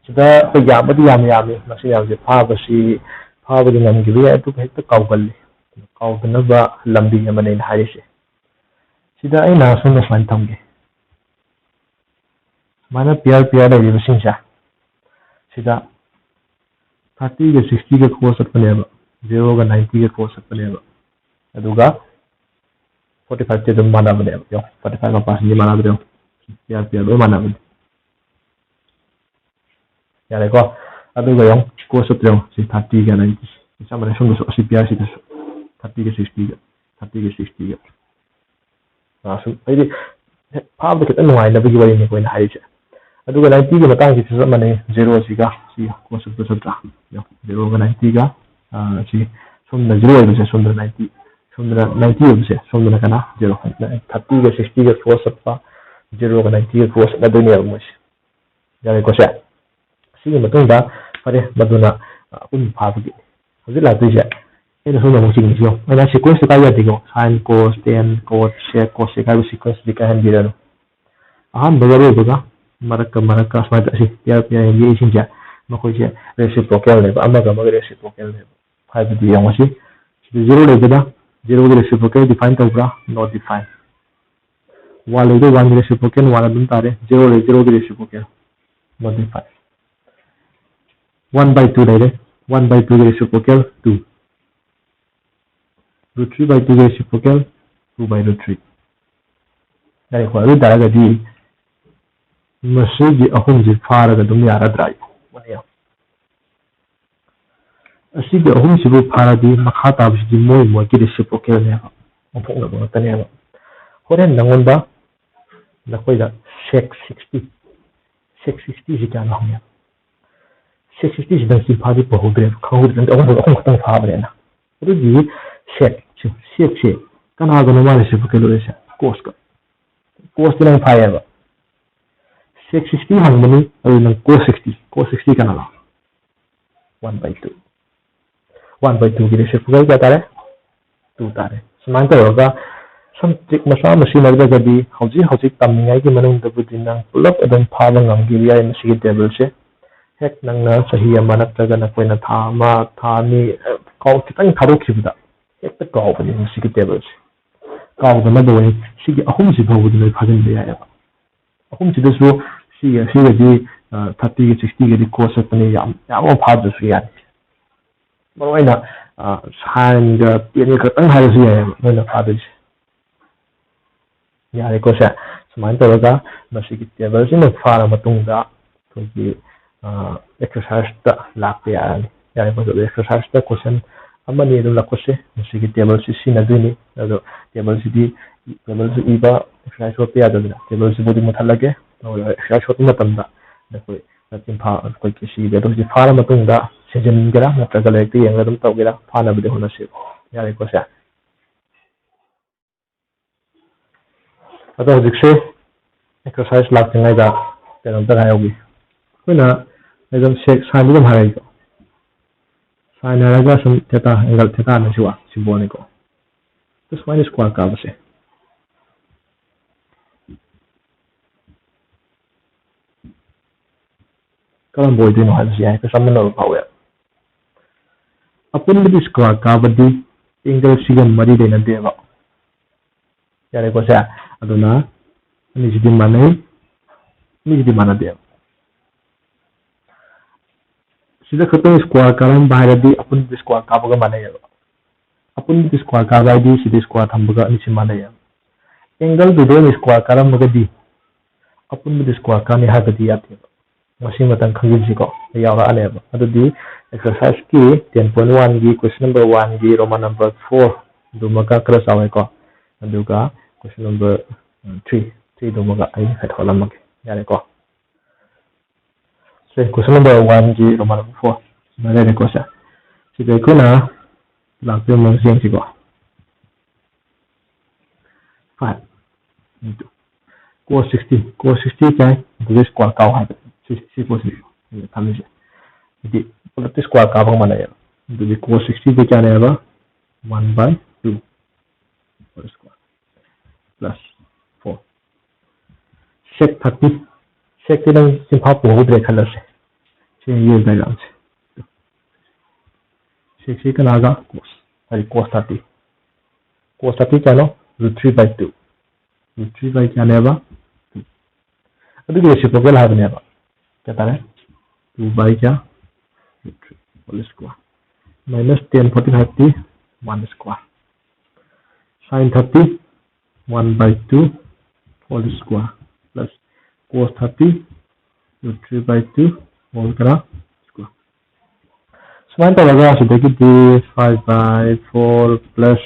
ꯁꯤꯗ ꯑꯩꯈꯣꯏ ꯌꯥꯝꯕꯗꯤ ꯌꯥꯝ ꯌꯥꯝꯃꯤ, ꯃꯁꯤ ꯃꯌꯥꯝꯁꯦ ꯐꯥꯕꯁꯤ, ꯐꯥꯕꯗꯤ ꯉꯝꯈꯤꯕ ꯌꯥꯏ, ꯑꯗꯨꯕꯨ ꯍꯦꯛꯇ ꯀꯥꯎꯒꯜꯂꯤ꯫ ꯀꯥꯎꯗꯅꯕ ꯂꯝꯕꯤ ꯑꯃꯅꯦ ꯑꯩꯅ ꯍꯥꯏꯔꯤꯁꯦ꯫ ꯁꯤꯗ ꯑꯩꯅ ꯁꯣꯝꯗ ꯁꯨꯃꯥꯏꯅ ꯊꯝꯒꯦ꯫ ꯁꯨꯃꯥꯏꯅ ꯄꯤꯌꯔ ꯄꯤꯌꯔ ꯂꯩꯔꯤꯕꯁꯤꯡꯁꯦ, ꯁꯤꯗ ꯊꯥꯔꯇꯤꯒ ꯁꯤꯛꯁꯇꯤꯒ ꯀ꯭ꯔꯣꯁ ꯆꯠꯄꯅꯦꯕ, ꯖꯦꯔꯣꯒ ꯅꯥꯏꯟꯇꯤꯒ ꯀ꯭ꯔꯣꯁ ꯆꯠꯄꯅꯦꯕ꯫ ꯑꯗꯨꯒ ꯐꯣꯔꯇꯤ ꯐꯥꯏꯚꯁꯦ ꯑꯗꯨꯝ ꯃꯥꯟꯅꯕꯅꯦꯕ꯫ ꯌꯦꯡꯉꯣ, ꯐꯣꯔꯇꯤ ꯐꯥꯏꯚ ꯃꯄꯥꯁꯤꯡꯁꯦ ꯃꯥꯟꯅꯗ꯭ꯔꯦ, ꯌꯦꯡꯉꯣ꯫ ꯄꯤꯌꯔ ꯄꯤꯌꯔ ꯂꯣꯏ ꯃꯥꯟꯅꯕꯅꯤ꯫ ꯌꯥꯔꯦꯀꯣ? ꯑꯗꯨꯒ ꯌꯦꯡꯉꯣ, ꯀ꯭ꯔꯣꯁ ꯆꯠꯇ꯭ꯔꯦ, ꯌꯦꯡꯉꯣ꯫ ꯁꯤ ꯊꯥꯔꯇꯤꯒ ꯅꯥꯏꯟꯇꯤ꯫ ꯆꯞ ꯃꯥꯟꯅꯩ꯫ ꯁꯣꯝꯗꯁꯨ ꯑꯁꯤ ꯄꯤꯌꯔꯁꯤꯗꯁꯨ ꯊꯥꯔꯇꯤꯒ ꯁꯤꯛꯁꯇꯤꯒ, ꯊꯥꯔꯇꯤꯒ ꯁꯤꯛꯁꯇꯤꯒ꯫ ꯑꯥ, ꯁꯨꯝ ꯍꯥꯏꯗꯤ ꯍꯦꯛ ꯐꯥꯕꯗ ꯈꯤꯇꯪ ꯅꯨꯡꯉꯥꯏꯅꯕꯒꯤ ꯋꯥꯔꯤꯅꯤꯀꯣ ꯑꯩꯅ ꯍꯥꯏꯔꯤꯁꯦ꯫ ꯑꯗꯨꯒ ꯅꯥꯏꯟꯇꯤꯒꯤ ꯃꯇꯥꯡꯁꯤꯁꯨ ꯆꯞ ꯃꯥꯟꯅꯩ꯫ ꯖꯦꯔꯣꯁꯤꯒ ꯁꯤ ꯀ꯭ꯔꯣꯁ ꯆꯠꯄ ꯆꯠꯇ꯭ꯔꯥ? ꯌꯦꯡꯉꯣ, ꯖꯦꯔꯣꯒ ꯅꯥꯏꯟꯇꯤꯒ, ꯑꯥ, ꯁꯤ ꯁꯣꯝꯗꯅ ꯖꯦꯔꯣ ꯑꯣꯏꯕꯁꯦ, ꯁꯣꯝꯗꯅ ꯅꯥꯏꯟꯇꯤ, ꯁꯣꯝꯗꯅ ꯅꯥꯏꯟꯇꯤ ꯑꯣꯏꯕꯁꯦ, ꯁꯣꯝꯗꯅ ꯀꯅꯥ? ꯖꯦꯔꯣ꯫ ꯊꯥꯔꯇꯤꯒ ꯁꯤꯛꯁꯇꯤꯒ ꯀ꯭ꯔꯣꯁ ꯆꯠꯄ, ꯖꯦꯔꯣꯒ ꯅꯥꯏꯟꯇꯤꯒ ꯀ꯭ꯔꯣꯁ ꯆꯠꯅꯗꯣꯏꯅꯦꯕ ꯃꯣꯏꯁꯦ꯫ ꯌꯥꯔꯦꯀꯣ ꯁꯦ? ꯁꯤꯒꯤ ꯃꯇꯨꯡꯗ ꯐꯔꯦ, ꯃꯗꯨꯅ ꯑꯄꯨꯟꯕ ꯐꯥꯕꯒꯤ꯫ ꯍꯧꯖꯤꯛ ꯂꯥꯛꯇꯣꯏꯁꯦ ꯑꯩꯅ ꯁꯣꯝꯗ ꯑꯃꯨꯛ ꯆꯤꯡꯉꯤꯁꯤ ꯌꯦꯡꯉꯣ꯫ ꯑꯩꯅ sequence ꯁꯦ ꯀꯥꯏ ꯌꯥꯗꯦꯀꯣ, sine, cos, tan, cot, sec, cosec ꯍꯥꯏꯕ sequence ꯁꯤꯗꯤ ꯀꯥꯏꯍꯟꯕꯤꯔꯅꯨ꯫ ꯑꯍꯥꯟꯕꯒ ꯑꯔꯣꯏꯕꯒ ꯃꯔꯛꯀ ꯃꯔꯛꯀ ꯁꯨꯃꯥꯏꯅ ꯇꯧ-, ꯑꯁꯤ pair pair ꯌꯦꯛꯏꯁꯤꯡꯁꯦ ꯃꯈꯣꯏꯁꯦ reciprocal ꯅꯦꯕ, ꯑꯃꯒ ꯑꯃꯒ reciprocal ꯅꯦꯕ꯫ ꯍꯥꯏꯕꯗꯤ ꯌꯦꯡꯉꯣ ꯁꯤ, ꯁꯤꯗ zero ꯂꯩꯕꯗ zero ꯒꯤ reciprocal define ꯇꯧꯕ꯭ꯔꯥ? Not define꯫ One ꯂꯩꯕꯗ one ꯒꯤ reciprocal one ꯑꯗꯨꯝ ꯇꯥꯔꯦ, zero ꯂꯩ zero ꯒꯤ reciprocal not define꯫ One by two ꯂꯩꯔꯦ, one by two ꯒꯤ reciprocal two꯫ Root three by two ꯒꯤ reciprocal two by root three꯫ ꯌꯥꯔꯦꯀꯣ? ꯑꯗꯨ ꯑꯣꯏ ꯇꯥꯔꯒꯗꯤ ꯃꯁꯤꯒꯤ ꯑꯍꯨꯝꯁꯤ ꯐꯥꯔꯒ ꯑꯗꯨꯝ ꯌꯥꯔꯗ꯭ꯔꯥ? ꯌꯦꯡꯉꯣ꯫ ꯑꯁꯤꯒꯤ ꯑꯍꯨꯝꯁꯤꯕꯨ ꯐꯥꯔꯗꯤ ꯃꯈꯥ ꯇꯥꯕꯁꯤꯗꯤ ꯃꯣꯏ ꯃꯣꯏꯒꯤ reciprocal ꯅꯦꯕ, ꯑꯣꯟꯊꯣꯛꯅꯕ ꯉꯥꯛꯇꯅꯦꯕ꯫ ꯍꯣꯔꯦꯟ ꯅꯪꯉꯣꯟꯗ ꯅꯈꯣꯏꯗ sec sixty, sec sixty ꯁꯤ ꯀꯌꯥꯅꯣ ꯍꯪꯉꯦ꯫ Sec sixty ꯁꯤ ꯅꯪ ꯆꯤꯟꯐꯥꯗꯤ ꯄꯨꯍꯧꯗ꯭ꯔꯦꯕ, ꯈꯪꯍꯧꯗ꯭ꯔꯦ, ꯅꯪꯗꯤ ꯑꯍꯨꯝ ꯑꯍꯨꯝ ꯈꯛꯇꯪ ꯐꯥꯕꯅꯤꯅ꯫ ꯑꯗꯨꯗꯤ sec ꯁꯦ, sec ꯁꯦ ꯀꯅꯥꯒꯅꯣ ꯃꯥ reciprocal ꯑꯣꯏꯔꯤꯁꯦ? Cos ꯀ꯫ Cos ꯇꯤ ꯅꯪ ꯐꯥꯏꯌꯦꯕ꯫ Sec sixty ꯍꯪꯕꯅꯤ, ꯑꯗꯨ ꯅꯪ cos sixty, cos sixty ꯀꯅꯥꯅꯣ? One by two꯫ One by two ꯒꯤ reciprocal ꯀꯌꯥ ꯇꯥꯔꯦ? Two ꯇꯥꯔꯦ꯫ ꯁꯨꯃꯥꯏꯅ ꯇꯧꯔꯒ ꯁꯨꯝ trick ꯃꯆꯥ ꯑꯃ ꯁꯤꯖꯤꯟꯅꯗ꯭ꯔꯒꯗꯤ ꯍꯧꯖꯤꯛ ꯍꯧꯖꯤꯛ ꯇꯝꯃꯤꯉꯩꯒꯤ ꯃꯅꯨꯡꯗꯕꯨꯗꯤ ꯅꯪ ꯄꯨꯂꯞ ꯑꯗꯨꯝ ꯐꯥꯕ ꯉꯝꯈꯤꯕ ꯌꯥꯏ ꯃꯁꯤꯒꯤ table ꯁꯦ꯫ ꯍꯦꯛ ꯅꯪꯅ ꯆꯍꯤ ꯑꯃ ꯅꯠꯇ꯭ꯔꯒ ꯅꯈꯣꯏꯅ ꯊꯥ ꯑꯃ, ꯊꯥ ꯑꯅꯤ, ꯑ, ꯀꯥꯎ-, ꯈꯤꯇꯪ ꯊꯥꯗꯣꯛꯈꯤꯕꯗ ꯍꯦꯛꯇ ꯀꯥꯎꯕꯅꯤ ꯃꯁꯤꯒꯤ table ꯁꯦ꯫ ꯀꯥꯎꯗꯅꯕ ꯑꯣꯏꯅ ꯁꯤꯒꯤ ꯑꯍꯨꯝꯁꯤ ꯐꯥꯎꯕꯗꯤ ꯅꯣꯏ ꯐꯥꯖꯤꯟꯕ ꯌꯥꯏꯑꯕ꯫ ꯑꯍꯨꯝꯁꯤꯗꯁꯨ ꯁꯤꯒꯤ ꯑꯁꯤꯒꯗꯤ, ꯑ, thirty ꯒ sixty ꯒꯗꯤ cos ꯆꯠꯄꯅꯤ, ꯌꯥꯝ, ꯌꯥꯝ ꯑꯃ ꯐꯥꯗ꯭ꯔꯁꯨ ꯌꯥꯅꯤ꯫ ꯃꯔꯨꯑꯣꯏꯅ, ꯑ, sine ꯒ tan ꯒ ꯈꯛꯇꯪ ꯍꯥꯏꯔꯁꯨ ꯌꯥꯏꯑꯕ ꯅꯣꯏꯅ ꯐꯥꯗꯣꯏꯁꯦ꯫ ꯌꯥꯔꯦꯀꯣ ꯁꯦ? ꯁꯨꯃꯥꯏꯅ ꯇꯧꯔꯒ ꯃꯁꯤꯒꯤ table ꯁꯤꯃ ꯐꯥꯔ ꯃꯇꯨꯡꯗ ꯑꯩꯈꯣꯏꯒꯤ, ꯑ, exercise ꯇ ꯂꯥꯛꯄ ꯌꯥꯔꯅꯤ꯫ ꯌꯥꯔꯦꯀꯣ? ꯑꯗꯨ exercise ꯇ question ꯑꯃꯅꯤ ꯑꯗꯨꯝ ꯂꯧꯈꯠꯁꯦ꯫ ꯃꯁꯤꯒꯤ table ꯁꯤ ꯁꯤꯖꯤꯟꯅꯗꯣꯏꯅꯤ꯫ ꯑꯗꯣ table ꯁꯤꯗꯤ, table ꯁꯤ ꯏꯕ exercise ꯍꯣꯠꯄ ꯌꯥꯗꯕꯅꯤꯅ table ꯁꯤꯕꯨꯗꯤ ꯃꯨꯠꯊꯠꯂꯒꯦ꯫ ꯑꯗꯨꯒ exercise ꯍꯣꯠꯄ ꯃꯇꯝꯗ ꯅꯈꯣꯏ ꯆꯤꯟꯐꯥ, ꯑꯩꯈꯣꯏꯒꯤ ꯁꯤꯒꯤ value ꯁꯤ ꯐꯥꯔ ꯃꯇꯨꯡꯗ ꯁꯤꯖꯤꯟꯒꯦꯔꯥ ꯅꯠꯇ꯭ꯔꯒ ꯂꯥꯏꯔꯤꯛꯇ ꯌꯦꯡꯉꯒ ꯑꯗꯨꯝ ꯇꯧꯒꯦꯔꯥ, ꯐꯥꯅꯕꯗꯤ ꯍꯣꯠꯅꯁꯤ꯫ ꯌꯥꯔꯦꯀꯣ ꯁꯦ? ꯑꯗꯣ ꯍꯧꯖꯤꯛꯁꯦ exercise ꯂꯥꯛꯇ꯭ꯔꯤꯉꯩꯗ ꯀꯩꯅꯣꯝꯇ ꯍꯥꯏꯍꯧꯒꯦ꯫ ꯑꯩꯈꯣꯏꯅ ꯑꯗꯨꯝ sec sine ꯗꯤ ꯑꯗꯨꯝ ꯍꯥꯏꯔꯛꯏꯀꯣ꯫ Sine ꯍꯥꯏꯔꯒ ꯁꯨꯝ theta, angle theta ꯅ ꯁꯤ ꯋꯥ symbol ꯅꯤꯀꯣ꯫ ꯑꯗꯨ ꯁꯨꯃꯥꯏꯅ square ꯀꯥꯕꯁꯦ ꯀꯔꯝꯕ ꯑꯣꯏꯗꯣꯏꯅꯣ ꯍꯥꯏꯕꯁꯤ ꯌꯥꯏ, ꯀꯩꯁꯨ ꯑꯃꯅ ꯐꯥꯎꯋꯦ꯫ ꯑꯄꯨꯟꯕꯗꯤ square ꯀꯥꯕꯗꯤ angle ꯁꯤꯒ ꯃꯔꯤ ꯂꯩꯅꯗꯦꯕ꯫ ꯌꯥꯔꯦꯀꯣ ꯁꯦ? ꯑꯗꯨꯅ ꯑꯅꯤꯁꯤꯗꯤ ꯃꯥꯟꯅꯩ, ꯑꯅꯤꯁꯤꯗꯤ ꯃꯥꯟꯅꯗꯦꯕ꯫ ꯁꯤꯗ ꯈꯛꯇꯪ square ꯀꯥꯔꯝꯕ ꯍꯥꯏꯔꯗꯤ ꯑꯄꯨꯟꯕꯗꯤ square ꯀꯥꯕꯒ ꯃꯥꯟꯅꯩꯌꯦꯕ꯫ ꯑꯄꯨꯟꯕꯗꯤ square ꯀꯥꯕ ꯍꯥꯏꯗꯤ ꯁꯤꯗꯤ square ꯊꯝꯕꯒ ꯑꯅꯤꯁꯤ ꯃꯥꯟꯅꯩꯌꯦꯕ꯫ Angle ꯗꯨꯗ ꯑꯣꯏꯅ square ꯀꯥꯔꯝꯃꯒꯗꯤ ꯑꯄꯨꯟꯕꯗꯤ square ꯀꯥꯅꯤ ꯍꯥꯏꯕꯗꯤ ꯌꯥꯗꯦꯕ꯫ ꯃꯁꯤ ꯃꯇꯪ ꯈꯪꯖꯤꯟꯁꯤꯀꯣ, ꯌꯥꯎꯔꯛꯑꯅꯦꯕ꯫ ꯑꯗꯨꯗꯤ exercise ꯀꯤ ten point one ꯒꯤ question number one ꯒꯤ Roman number four ꯗꯨꯃꯒ ꯈꯔ ꯆꯥꯎꯋꯦꯀꯣ, ꯑꯗꯨꯒ question number three, three ꯗꯨꯃꯒ ꯑꯩ ꯍꯥꯏꯗꯣꯛꯂꯝꯃꯒꯦ꯫ ꯌꯥꯔꯦꯀꯣ? ꯁꯦ, question number one ꯒꯤ Roman number four ꯁꯤꯃ ꯂꯩꯔꯦꯀꯣ ꯁꯦ꯫ ꯁꯤꯗ ꯑꯩꯈꯣꯏꯅ ꯂꯥꯛꯇꯣꯏꯕ ꯃꯑꯣꯡꯁꯦ ꯌꯦꯡꯁꯤꯀꯣ꯫ Five into cos sixty, cos sixty ꯀꯥꯏ ꯑꯗꯨꯗꯤ square ꯀꯥꯎ ꯍꯥꯏꯕ꯫ ꯁꯤ, ꯁꯤ ꯄꯣꯠꯁꯤ ꯊꯝꯃꯤꯁꯦ꯫ ꯍꯥꯏꯗꯤ ꯄꯨꯂꯞꯇꯤ square ꯀꯥꯕꯒ ꯃꯥꯟꯅꯩꯌꯦꯕ꯫ ꯑꯗꯨꯗꯤ cos sixty ꯗꯤ ꯀꯌꯥꯅꯦꯕ? One by two whole square plus four꯫ Sec thirty, sec T ꯅꯪ ꯆꯤꯟꯐꯥ ꯄꯨꯍꯧꯗ꯭ꯔꯦ ꯈꯜꯂꯁꯦ꯫ ꯁꯤ ꯌꯦꯡ diagram ꯁꯦ꯫ Sec ꯁꯤ ꯀꯅꯥꯒ? Cos, ꯍꯥꯏꯗꯤ cos thirty꯫ Cos thirty ꯀꯌꯥꯅꯣ? Root three by two꯫ Root three by ꯀꯌꯥꯅꯦꯕ? Two꯫ ꯑꯗꯨꯒꯤ reciprocal ꯍꯥꯏꯕꯅꯦꯕ꯫ ꯀꯌꯥ ꯇꯥꯔꯦ? Two by ꯀꯌꯥ? Root three whole square minus ten forty five T one square, sine thirty one by two whole square plus cos thirty root three by two whole ꯀꯌꯥ? Square꯫ ꯁꯨꯃꯥꯏꯅ ꯇꯧꯔꯒ ꯁꯤꯗꯒꯤꯗꯤ five by four plus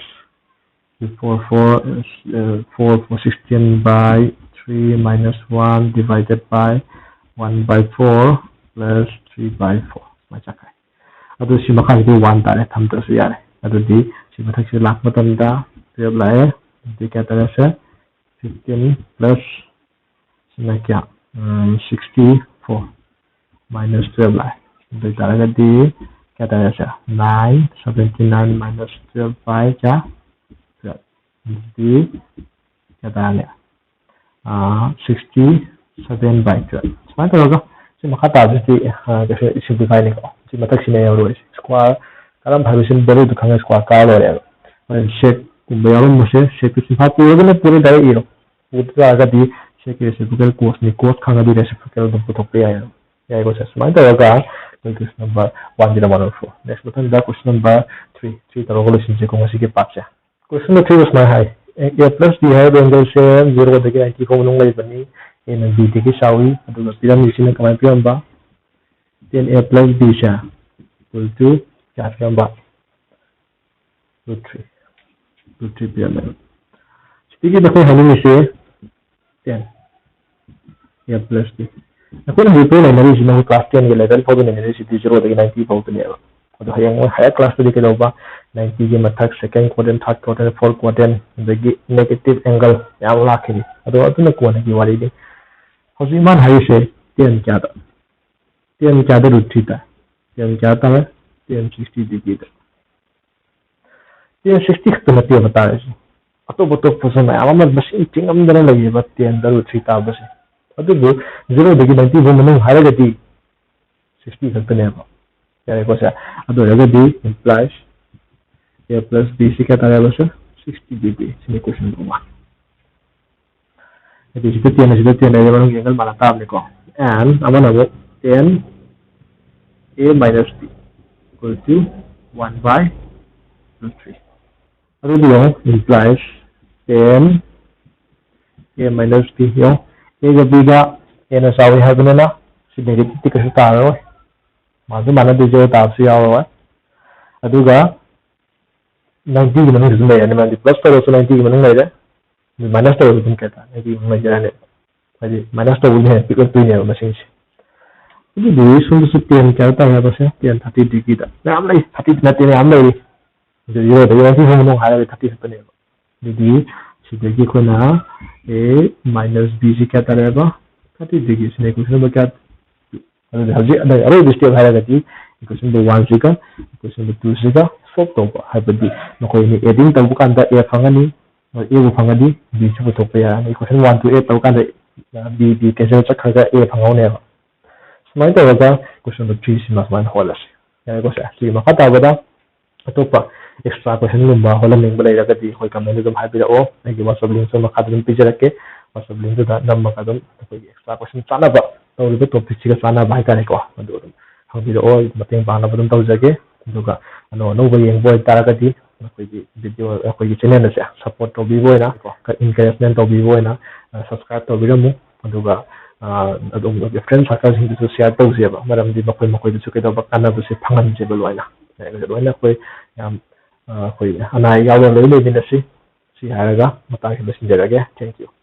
four, four, uh, four, four, sixteen by three minus one divided by one by four plus three by four ꯁꯨꯃꯥꯏꯅ ꯆꯠꯈ꯭ꯔꯦ꯫ ꯑꯗꯨ ꯁꯤ ꯃꯈꯥꯁꯤꯗꯤ one ꯇꯥꯔꯦ, ꯊꯝꯗ꯭ꯔꯁꯨ ꯌꯥꯔꯦ꯫ ꯑꯗꯨꯗꯤ ꯁꯤ ꯃꯊꯛꯁꯤꯗ ꯂꯥꯛꯄ ꯃꯇꯝꯗ twelve ꯂꯥꯛꯑꯦ꯫ ꯑꯗꯨꯗꯤ ꯀꯌꯥ ꯇꯥꯔꯦ ꯁꯦ? Fifteen plus ꯁꯤꯅ ꯀꯌꯥ? ꯎꯝ, sixty four minus twelve ꯂꯥꯛꯑꯦ꯫ ꯑꯗꯨ ꯑꯣꯏꯇꯥꯔꯒꯗꯤ ꯀꯌꯥ ꯇꯥꯔꯦ ꯁꯦ? Nine, seventy nine minus twelve by ꯀꯌꯥ? Twelve. ꯑꯗꯨꯗꯤ ꯀꯌꯥ ꯇꯥꯔꯅꯤ? Sixty seven by twelve꯫ ꯁꯨꯃꯥꯏꯅ ꯇꯧꯔꯒ ꯁꯤ ꯃꯈꯥ ꯇꯥꯕꯁꯤꯗꯤ ꯀꯩꯁꯨ simplify ꯅꯤꯀꯣ꯫ ꯁꯤ ꯃꯊꯛꯁꯤꯅ ꯌꯥꯎꯔꯣꯏ꯫ Square ꯀꯔꯝꯕ ꯍꯥꯏꯕꯁꯤ value ꯗꯨ ꯈꯪꯉꯒ square ꯀꯥꯔ ꯂꯣꯏꯔꯦꯕ꯫ ꯁꯦꯛ ꯀꯨꯝꯕ ꯌꯥꯎꯔꯝꯕꯁꯦ, ꯁꯦꯛ ꯇꯨ ꯁꯤꯐꯥ ꯄꯨꯔꯒꯅ ꯄꯨꯔꯦ direct ꯏꯔꯣ꯫ ꯎꯗ꯭ꯔꯒꯗꯤ ꯁꯦꯛꯀꯤ reciprocal cos ꯅꯤ, cos ꯈꯪꯉꯗꯤ reciprocal ꯑꯗꯨꯝ ꯄꯨꯊꯣꯛꯄ ꯌꯥꯏ꯫ ꯌꯥꯏꯀꯣ ꯁꯦ? ꯁꯨꯃꯥꯏꯅ ꯇꯧꯔꯒ ꯑꯩꯈꯣꯏ question number one ꯁꯤꯅ one over four꯫ Next ꯃꯊꯪꯗ question number three, three ꯇꯧꯔꯒ ꯂꯣꯏꯁꯤꯟꯁꯤꯀꯣ ꯉꯁꯤꯒꯤ part ꯁꯦ꯫ Question number three ꯁꯨꯃꯥꯏꯅ ꯍꯥꯏ, A plus B ꯍꯥꯏꯔꯤꯕ angle ꯁꯦ zero ꯗꯒꯤ ninety ꯐꯥꯎ ꯃꯅꯨꯡ ꯂꯩꯕꯅꯤ꯫ A ꯅ B ꯗꯒꯤ ꯆꯥꯎꯏ꯫ ꯑꯗꯨꯒ ꯄꯤꯔꯝꯃꯤꯁꯤꯅ ꯀꯃꯥꯏꯅ ꯄꯤꯔꯝꯕ? Tan A plus B say equal to ꯀꯌꯥ ꯄꯤꯔꯝꯕ? Root three꯫ Root three ꯄꯤꯔꯝꯃꯦ꯫ ꯁꯤꯗꯒꯤ ꯑꯩꯈꯣꯏ ꯍꯥꯏꯅꯤꯡꯉꯤꯁꯦ tan A plus B꯫ ꯑꯩꯈꯣꯏꯅ ꯍꯧꯖꯤꯛ ꯐꯥꯎ ꯅꯩꯅꯔꯤꯁꯤ, ꯅꯪ class ten ꯒꯤ level ꯐꯥꯎꯗ ꯅꯩꯅꯔꯤꯁꯤꯗꯤ zero ꯗꯒꯤ ninety ꯐꯥꯎꯗꯅꯦꯕ꯫ ꯑꯗꯣ ꯍꯌꯦꯡ ꯃꯣꯏ higher class ꯇꯗꯤ ꯀꯩꯗꯧꯕ, ninety ꯒꯤ ꯃꯊꯛ, second quadrant, third quadrant, fourth quadrant, ꯑꯗꯒꯤ negative angle ꯃꯌꯥꯝ ꯂꯥꯛꯈꯤꯅꯤ꯫ ꯑꯗꯣ ꯑꯗꯨꯅ ꯀꯣꯟꯅꯒꯤ ꯋꯥꯔꯤꯅꯤ꯫ ꯍꯧꯖꯤꯛ ꯃꯥꯅ ꯍꯥꯏꯔꯤꯁꯦ tan ꯀꯌꯥꯗ? Tan ꯀꯌꯥꯗ root three ꯇꯥꯏ? Tan ꯀꯌꯥ ꯇꯥꯔꯦ? Tan sixty degree ꯗ꯫ Tan sixty ꯈꯛꯇ ꯅꯠꯇꯦꯕ ꯇꯥꯔꯤꯁꯦ, ꯑꯇꯣꯞ ꯑꯇꯣꯞꯄꯁꯨ ꯃꯌꯥꯝ ꯑꯃ ꯃꯁꯤꯡ ꯊꯤꯉꯝꯗꯅ ꯂꯩꯌꯦꯕ tan ꯗ root three ꯇꯥꯕꯁꯦ꯫ ꯑꯗꯨꯕꯨ zero ꯗꯒꯤ ninety ꯐꯥꯎ ꯃꯅꯨꯡ ꯍꯥꯏꯔꯒꯗꯤ sixty ꯈꯛꯇꯅꯦꯕ꯫ ꯌꯥꯔꯦꯀꯣ ꯁꯦ? ꯑꯗꯨ ꯑꯣꯏꯔꯒꯗꯤ implies A plus B ꯁꯤ ꯀꯌꯥ ꯇꯥꯔꯦꯕ ꯁꯦ? Sixty degree꯫ ꯁꯤꯅꯤ question number one꯫ ꯍꯥꯏꯗꯤ ꯁꯤꯗ tan, ꯁꯤꯗ tan ꯂꯩꯔꯦ, ꯃꯅꯨꯡꯒꯤ angle ꯃꯥꯟꯅ ꯇꯥꯕꯅꯤꯀꯣ꯫ And ꯑꯃꯅ ꯑꯃꯨꯛ tan A minus B equal to one by root three꯫ ꯑꯗꯨꯗꯤ ꯌꯦꯡꯉꯣ, implies tan A minus B꯫ ꯌꯦꯡꯉꯣ, A ꯒ B ꯒ A ꯅ ꯆꯥꯎꯏ ꯍꯥꯏꯕꯅꯤꯅ ꯁꯤ negative ꯇꯤ ꯀꯩꯁꯨ ꯇꯥꯔꯔꯣꯏ, ꯃꯥꯁꯨ ꯃꯥꯟꯅꯗꯦ, zero ꯇꯥꯕꯁꯨ ꯌꯥꯎꯔꯔꯣꯏ꯫ ꯑꯗꯨꯒ ninety ꯒꯤ ꯃꯅꯨꯡꯗ ꯑꯗꯨꯝ ꯂꯩꯔꯅꯤ, ꯃꯔꯝꯗꯤ plus ꯇꯧꯔꯁꯨ ninety ꯒꯤ ꯃꯅꯨꯡ ꯂꯩꯔꯦ, ꯑꯗꯨ minus ꯇꯧꯔꯁꯨ ꯑꯗꯨꯝ ꯀꯩ ꯍꯥꯏꯇꯥꯔꯦ, ninety ꯒꯤ ꯃꯅꯨꯡ ꯂꯩꯖꯔꯅꯤ꯫ ꯍꯥꯏꯗꯤ minus ꯇꯧꯕꯅ ꯍꯦꯟꯅ ꯄꯤꯛꯂꯛꯇꯣꯏꯅꯦꯕ ꯃꯁꯤꯡꯁꯦ꯫ ꯑꯗꯨꯗꯤ ꯁꯣꯝꯗꯁꯨ tan ꯀꯌꯥ ꯇꯥꯏ ꯍꯥꯏꯕꯁꯦ? Tan thirty degree ꯗ꯫ ꯃꯌꯥꯝ ꯂꯩ, thirty ꯅꯠꯇꯦ, ꯃꯌꯥꯝ ꯂꯩꯔꯤ꯫ ꯑꯗꯨ zero ꯗꯒꯤ ninety ꯐꯥꯎ ꯃꯅꯨꯡ ꯍꯥꯏꯔꯒꯗꯤ thirty ꯈꯛꯇꯅꯦꯕ꯫ ꯑꯗꯨꯗꯤ ꯁꯤꯗꯒꯤ ꯑꯩꯈꯣꯏꯅ A minus B ꯁꯤ ꯀꯌꯥ ꯇꯥꯔꯦꯕ? Thirty degree꯫ ꯁꯤꯅ equation number ꯀꯌꯥ? ꯑꯗꯨꯗꯤ ꯍꯧꯖꯤꯛ ꯑꯗ ꯑꯔꯣꯏꯕ step ꯍꯥꯏꯔꯒꯗꯤ Equation number one ꯁꯤꯒ equation number two ꯁꯤꯒ solve ꯇꯧꯕ, ꯍꯥꯏꯕꯗꯤ ꯃꯈꯣꯏ ꯑꯅꯤ adding ꯇꯧꯕ ꯀꯥꯟꯗ A ꯐꯪꯒꯅꯤ, A ꯕꯨ ꯐꯪꯉꯗꯤ B ꯁꯨ ꯄꯨꯊꯣꯛꯄ ꯌꯥꯔꯅꯤ꯫ Equation one to eight ꯇꯧꯕ ꯀꯥꯟꯗ B, B cancel ꯆꯠꯈ꯭ꯔꯒ A ꯐꯪꯍꯧꯅꯦꯕ꯫ ꯁꯨꯃꯥꯏꯅ ꯇꯧꯔꯒ question number three ꯁꯤꯃ ꯁꯨꯃꯥꯏꯅ ꯍꯣꯠꯂꯁꯤ꯫ ꯌꯥꯔꯦꯀꯣ ꯁꯦ? ꯁꯤꯒꯤ ꯃꯈꯥ ꯇꯥꯕꯗ ꯑꯇꯣꯞꯄ extra questionꯒꯨꯝꯕ ꯍꯣꯠꯍꯟꯅꯤꯡꯕ ꯂꯩꯔꯒꯗꯤ ꯑꯩꯈꯣꯏ commentꯗ ꯑꯗꯨꯝ ꯍꯥꯏꯕꯤꯔꯛꯑꯣ꯫ ꯑꯩꯒꯤ WhatsApp linkꯁꯨ ꯃꯈꯥꯗ ꯑꯗꯨꯝ ꯄꯤꯖꯔꯛꯀꯦ꯫ WhatsApp linkꯇꯨꯗ ꯅꯝꯃꯒ ꯑꯗꯨꯝ ꯑꯩꯈꯣꯏꯒꯤ extra question ꯆꯥꯟꯅꯕ, ꯇꯧꯔꯤꯕ topicꯁꯤꯒ ꯆꯥꯟꯅꯕ ꯍꯥꯏꯇꯥꯔꯦꯀꯣ, ꯃꯗꯨ ꯑꯗꯨꯝ ꯍꯪꯕꯤꯔꯛꯑꯣ, ꯑꯩ ꯃꯇꯦꯡ ꯄꯥꯡꯅꯕ ꯑꯗꯨꯝ ꯇꯧꯖꯒꯦ꯫ ꯑꯗꯨꯒ ꯑꯅꯧ ꯑꯅꯧꯕ ꯌꯦꯡꯕ ꯑꯣꯏꯇꯥꯔꯒꯗꯤ ꯑꯩꯈꯣꯏꯒꯤ video, ꯑꯩꯈꯣꯏꯒꯤ channel ꯑꯁꯦ support ꯇꯧꯕꯤꯕ ꯑꯣꯏꯅ, encouragement ꯇꯧꯕꯤꯕ ꯑꯣꯏꯅ, ꯑ, subscribe ꯇꯧꯕꯤꯔꯝꯃꯨ꯫ ꯑꯗꯨꯒ, ꯑ, ꯑꯗꯨꯝ friend circleꯁꯤꯡꯗꯁꯨ share ꯇꯧꯁꯦꯕ, ꯃꯔꯝꯗꯤ ꯃꯈꯣꯏ ꯃꯈꯣꯏꯗꯁꯨ ꯀꯩꯗꯧꯕ ꯀꯥꯟꯅꯕꯁꯦ ꯐꯪꯍꯟꯁꯦꯕ ꯂꯣꯏꯅ꯫ ꯂꯣꯏꯅ ꯑꯩꯈꯣꯏ ꯌꯥꯝ, ꯑ, ꯑꯩꯈꯣꯏ ꯑꯅꯥ ꯑꯌꯦꯛ ꯌꯥꯎꯗꯅ ꯂꯣꯏ ꯂꯩꯃꯤꯟꯅꯁꯤ꯫ ꯁꯤ ꯍꯥꯏꯔꯒ ꯃꯇꯥꯡꯁꯤ ꯂꯣꯏꯁꯤꯟꯖꯔꯒꯦ꯫ Thank you꯫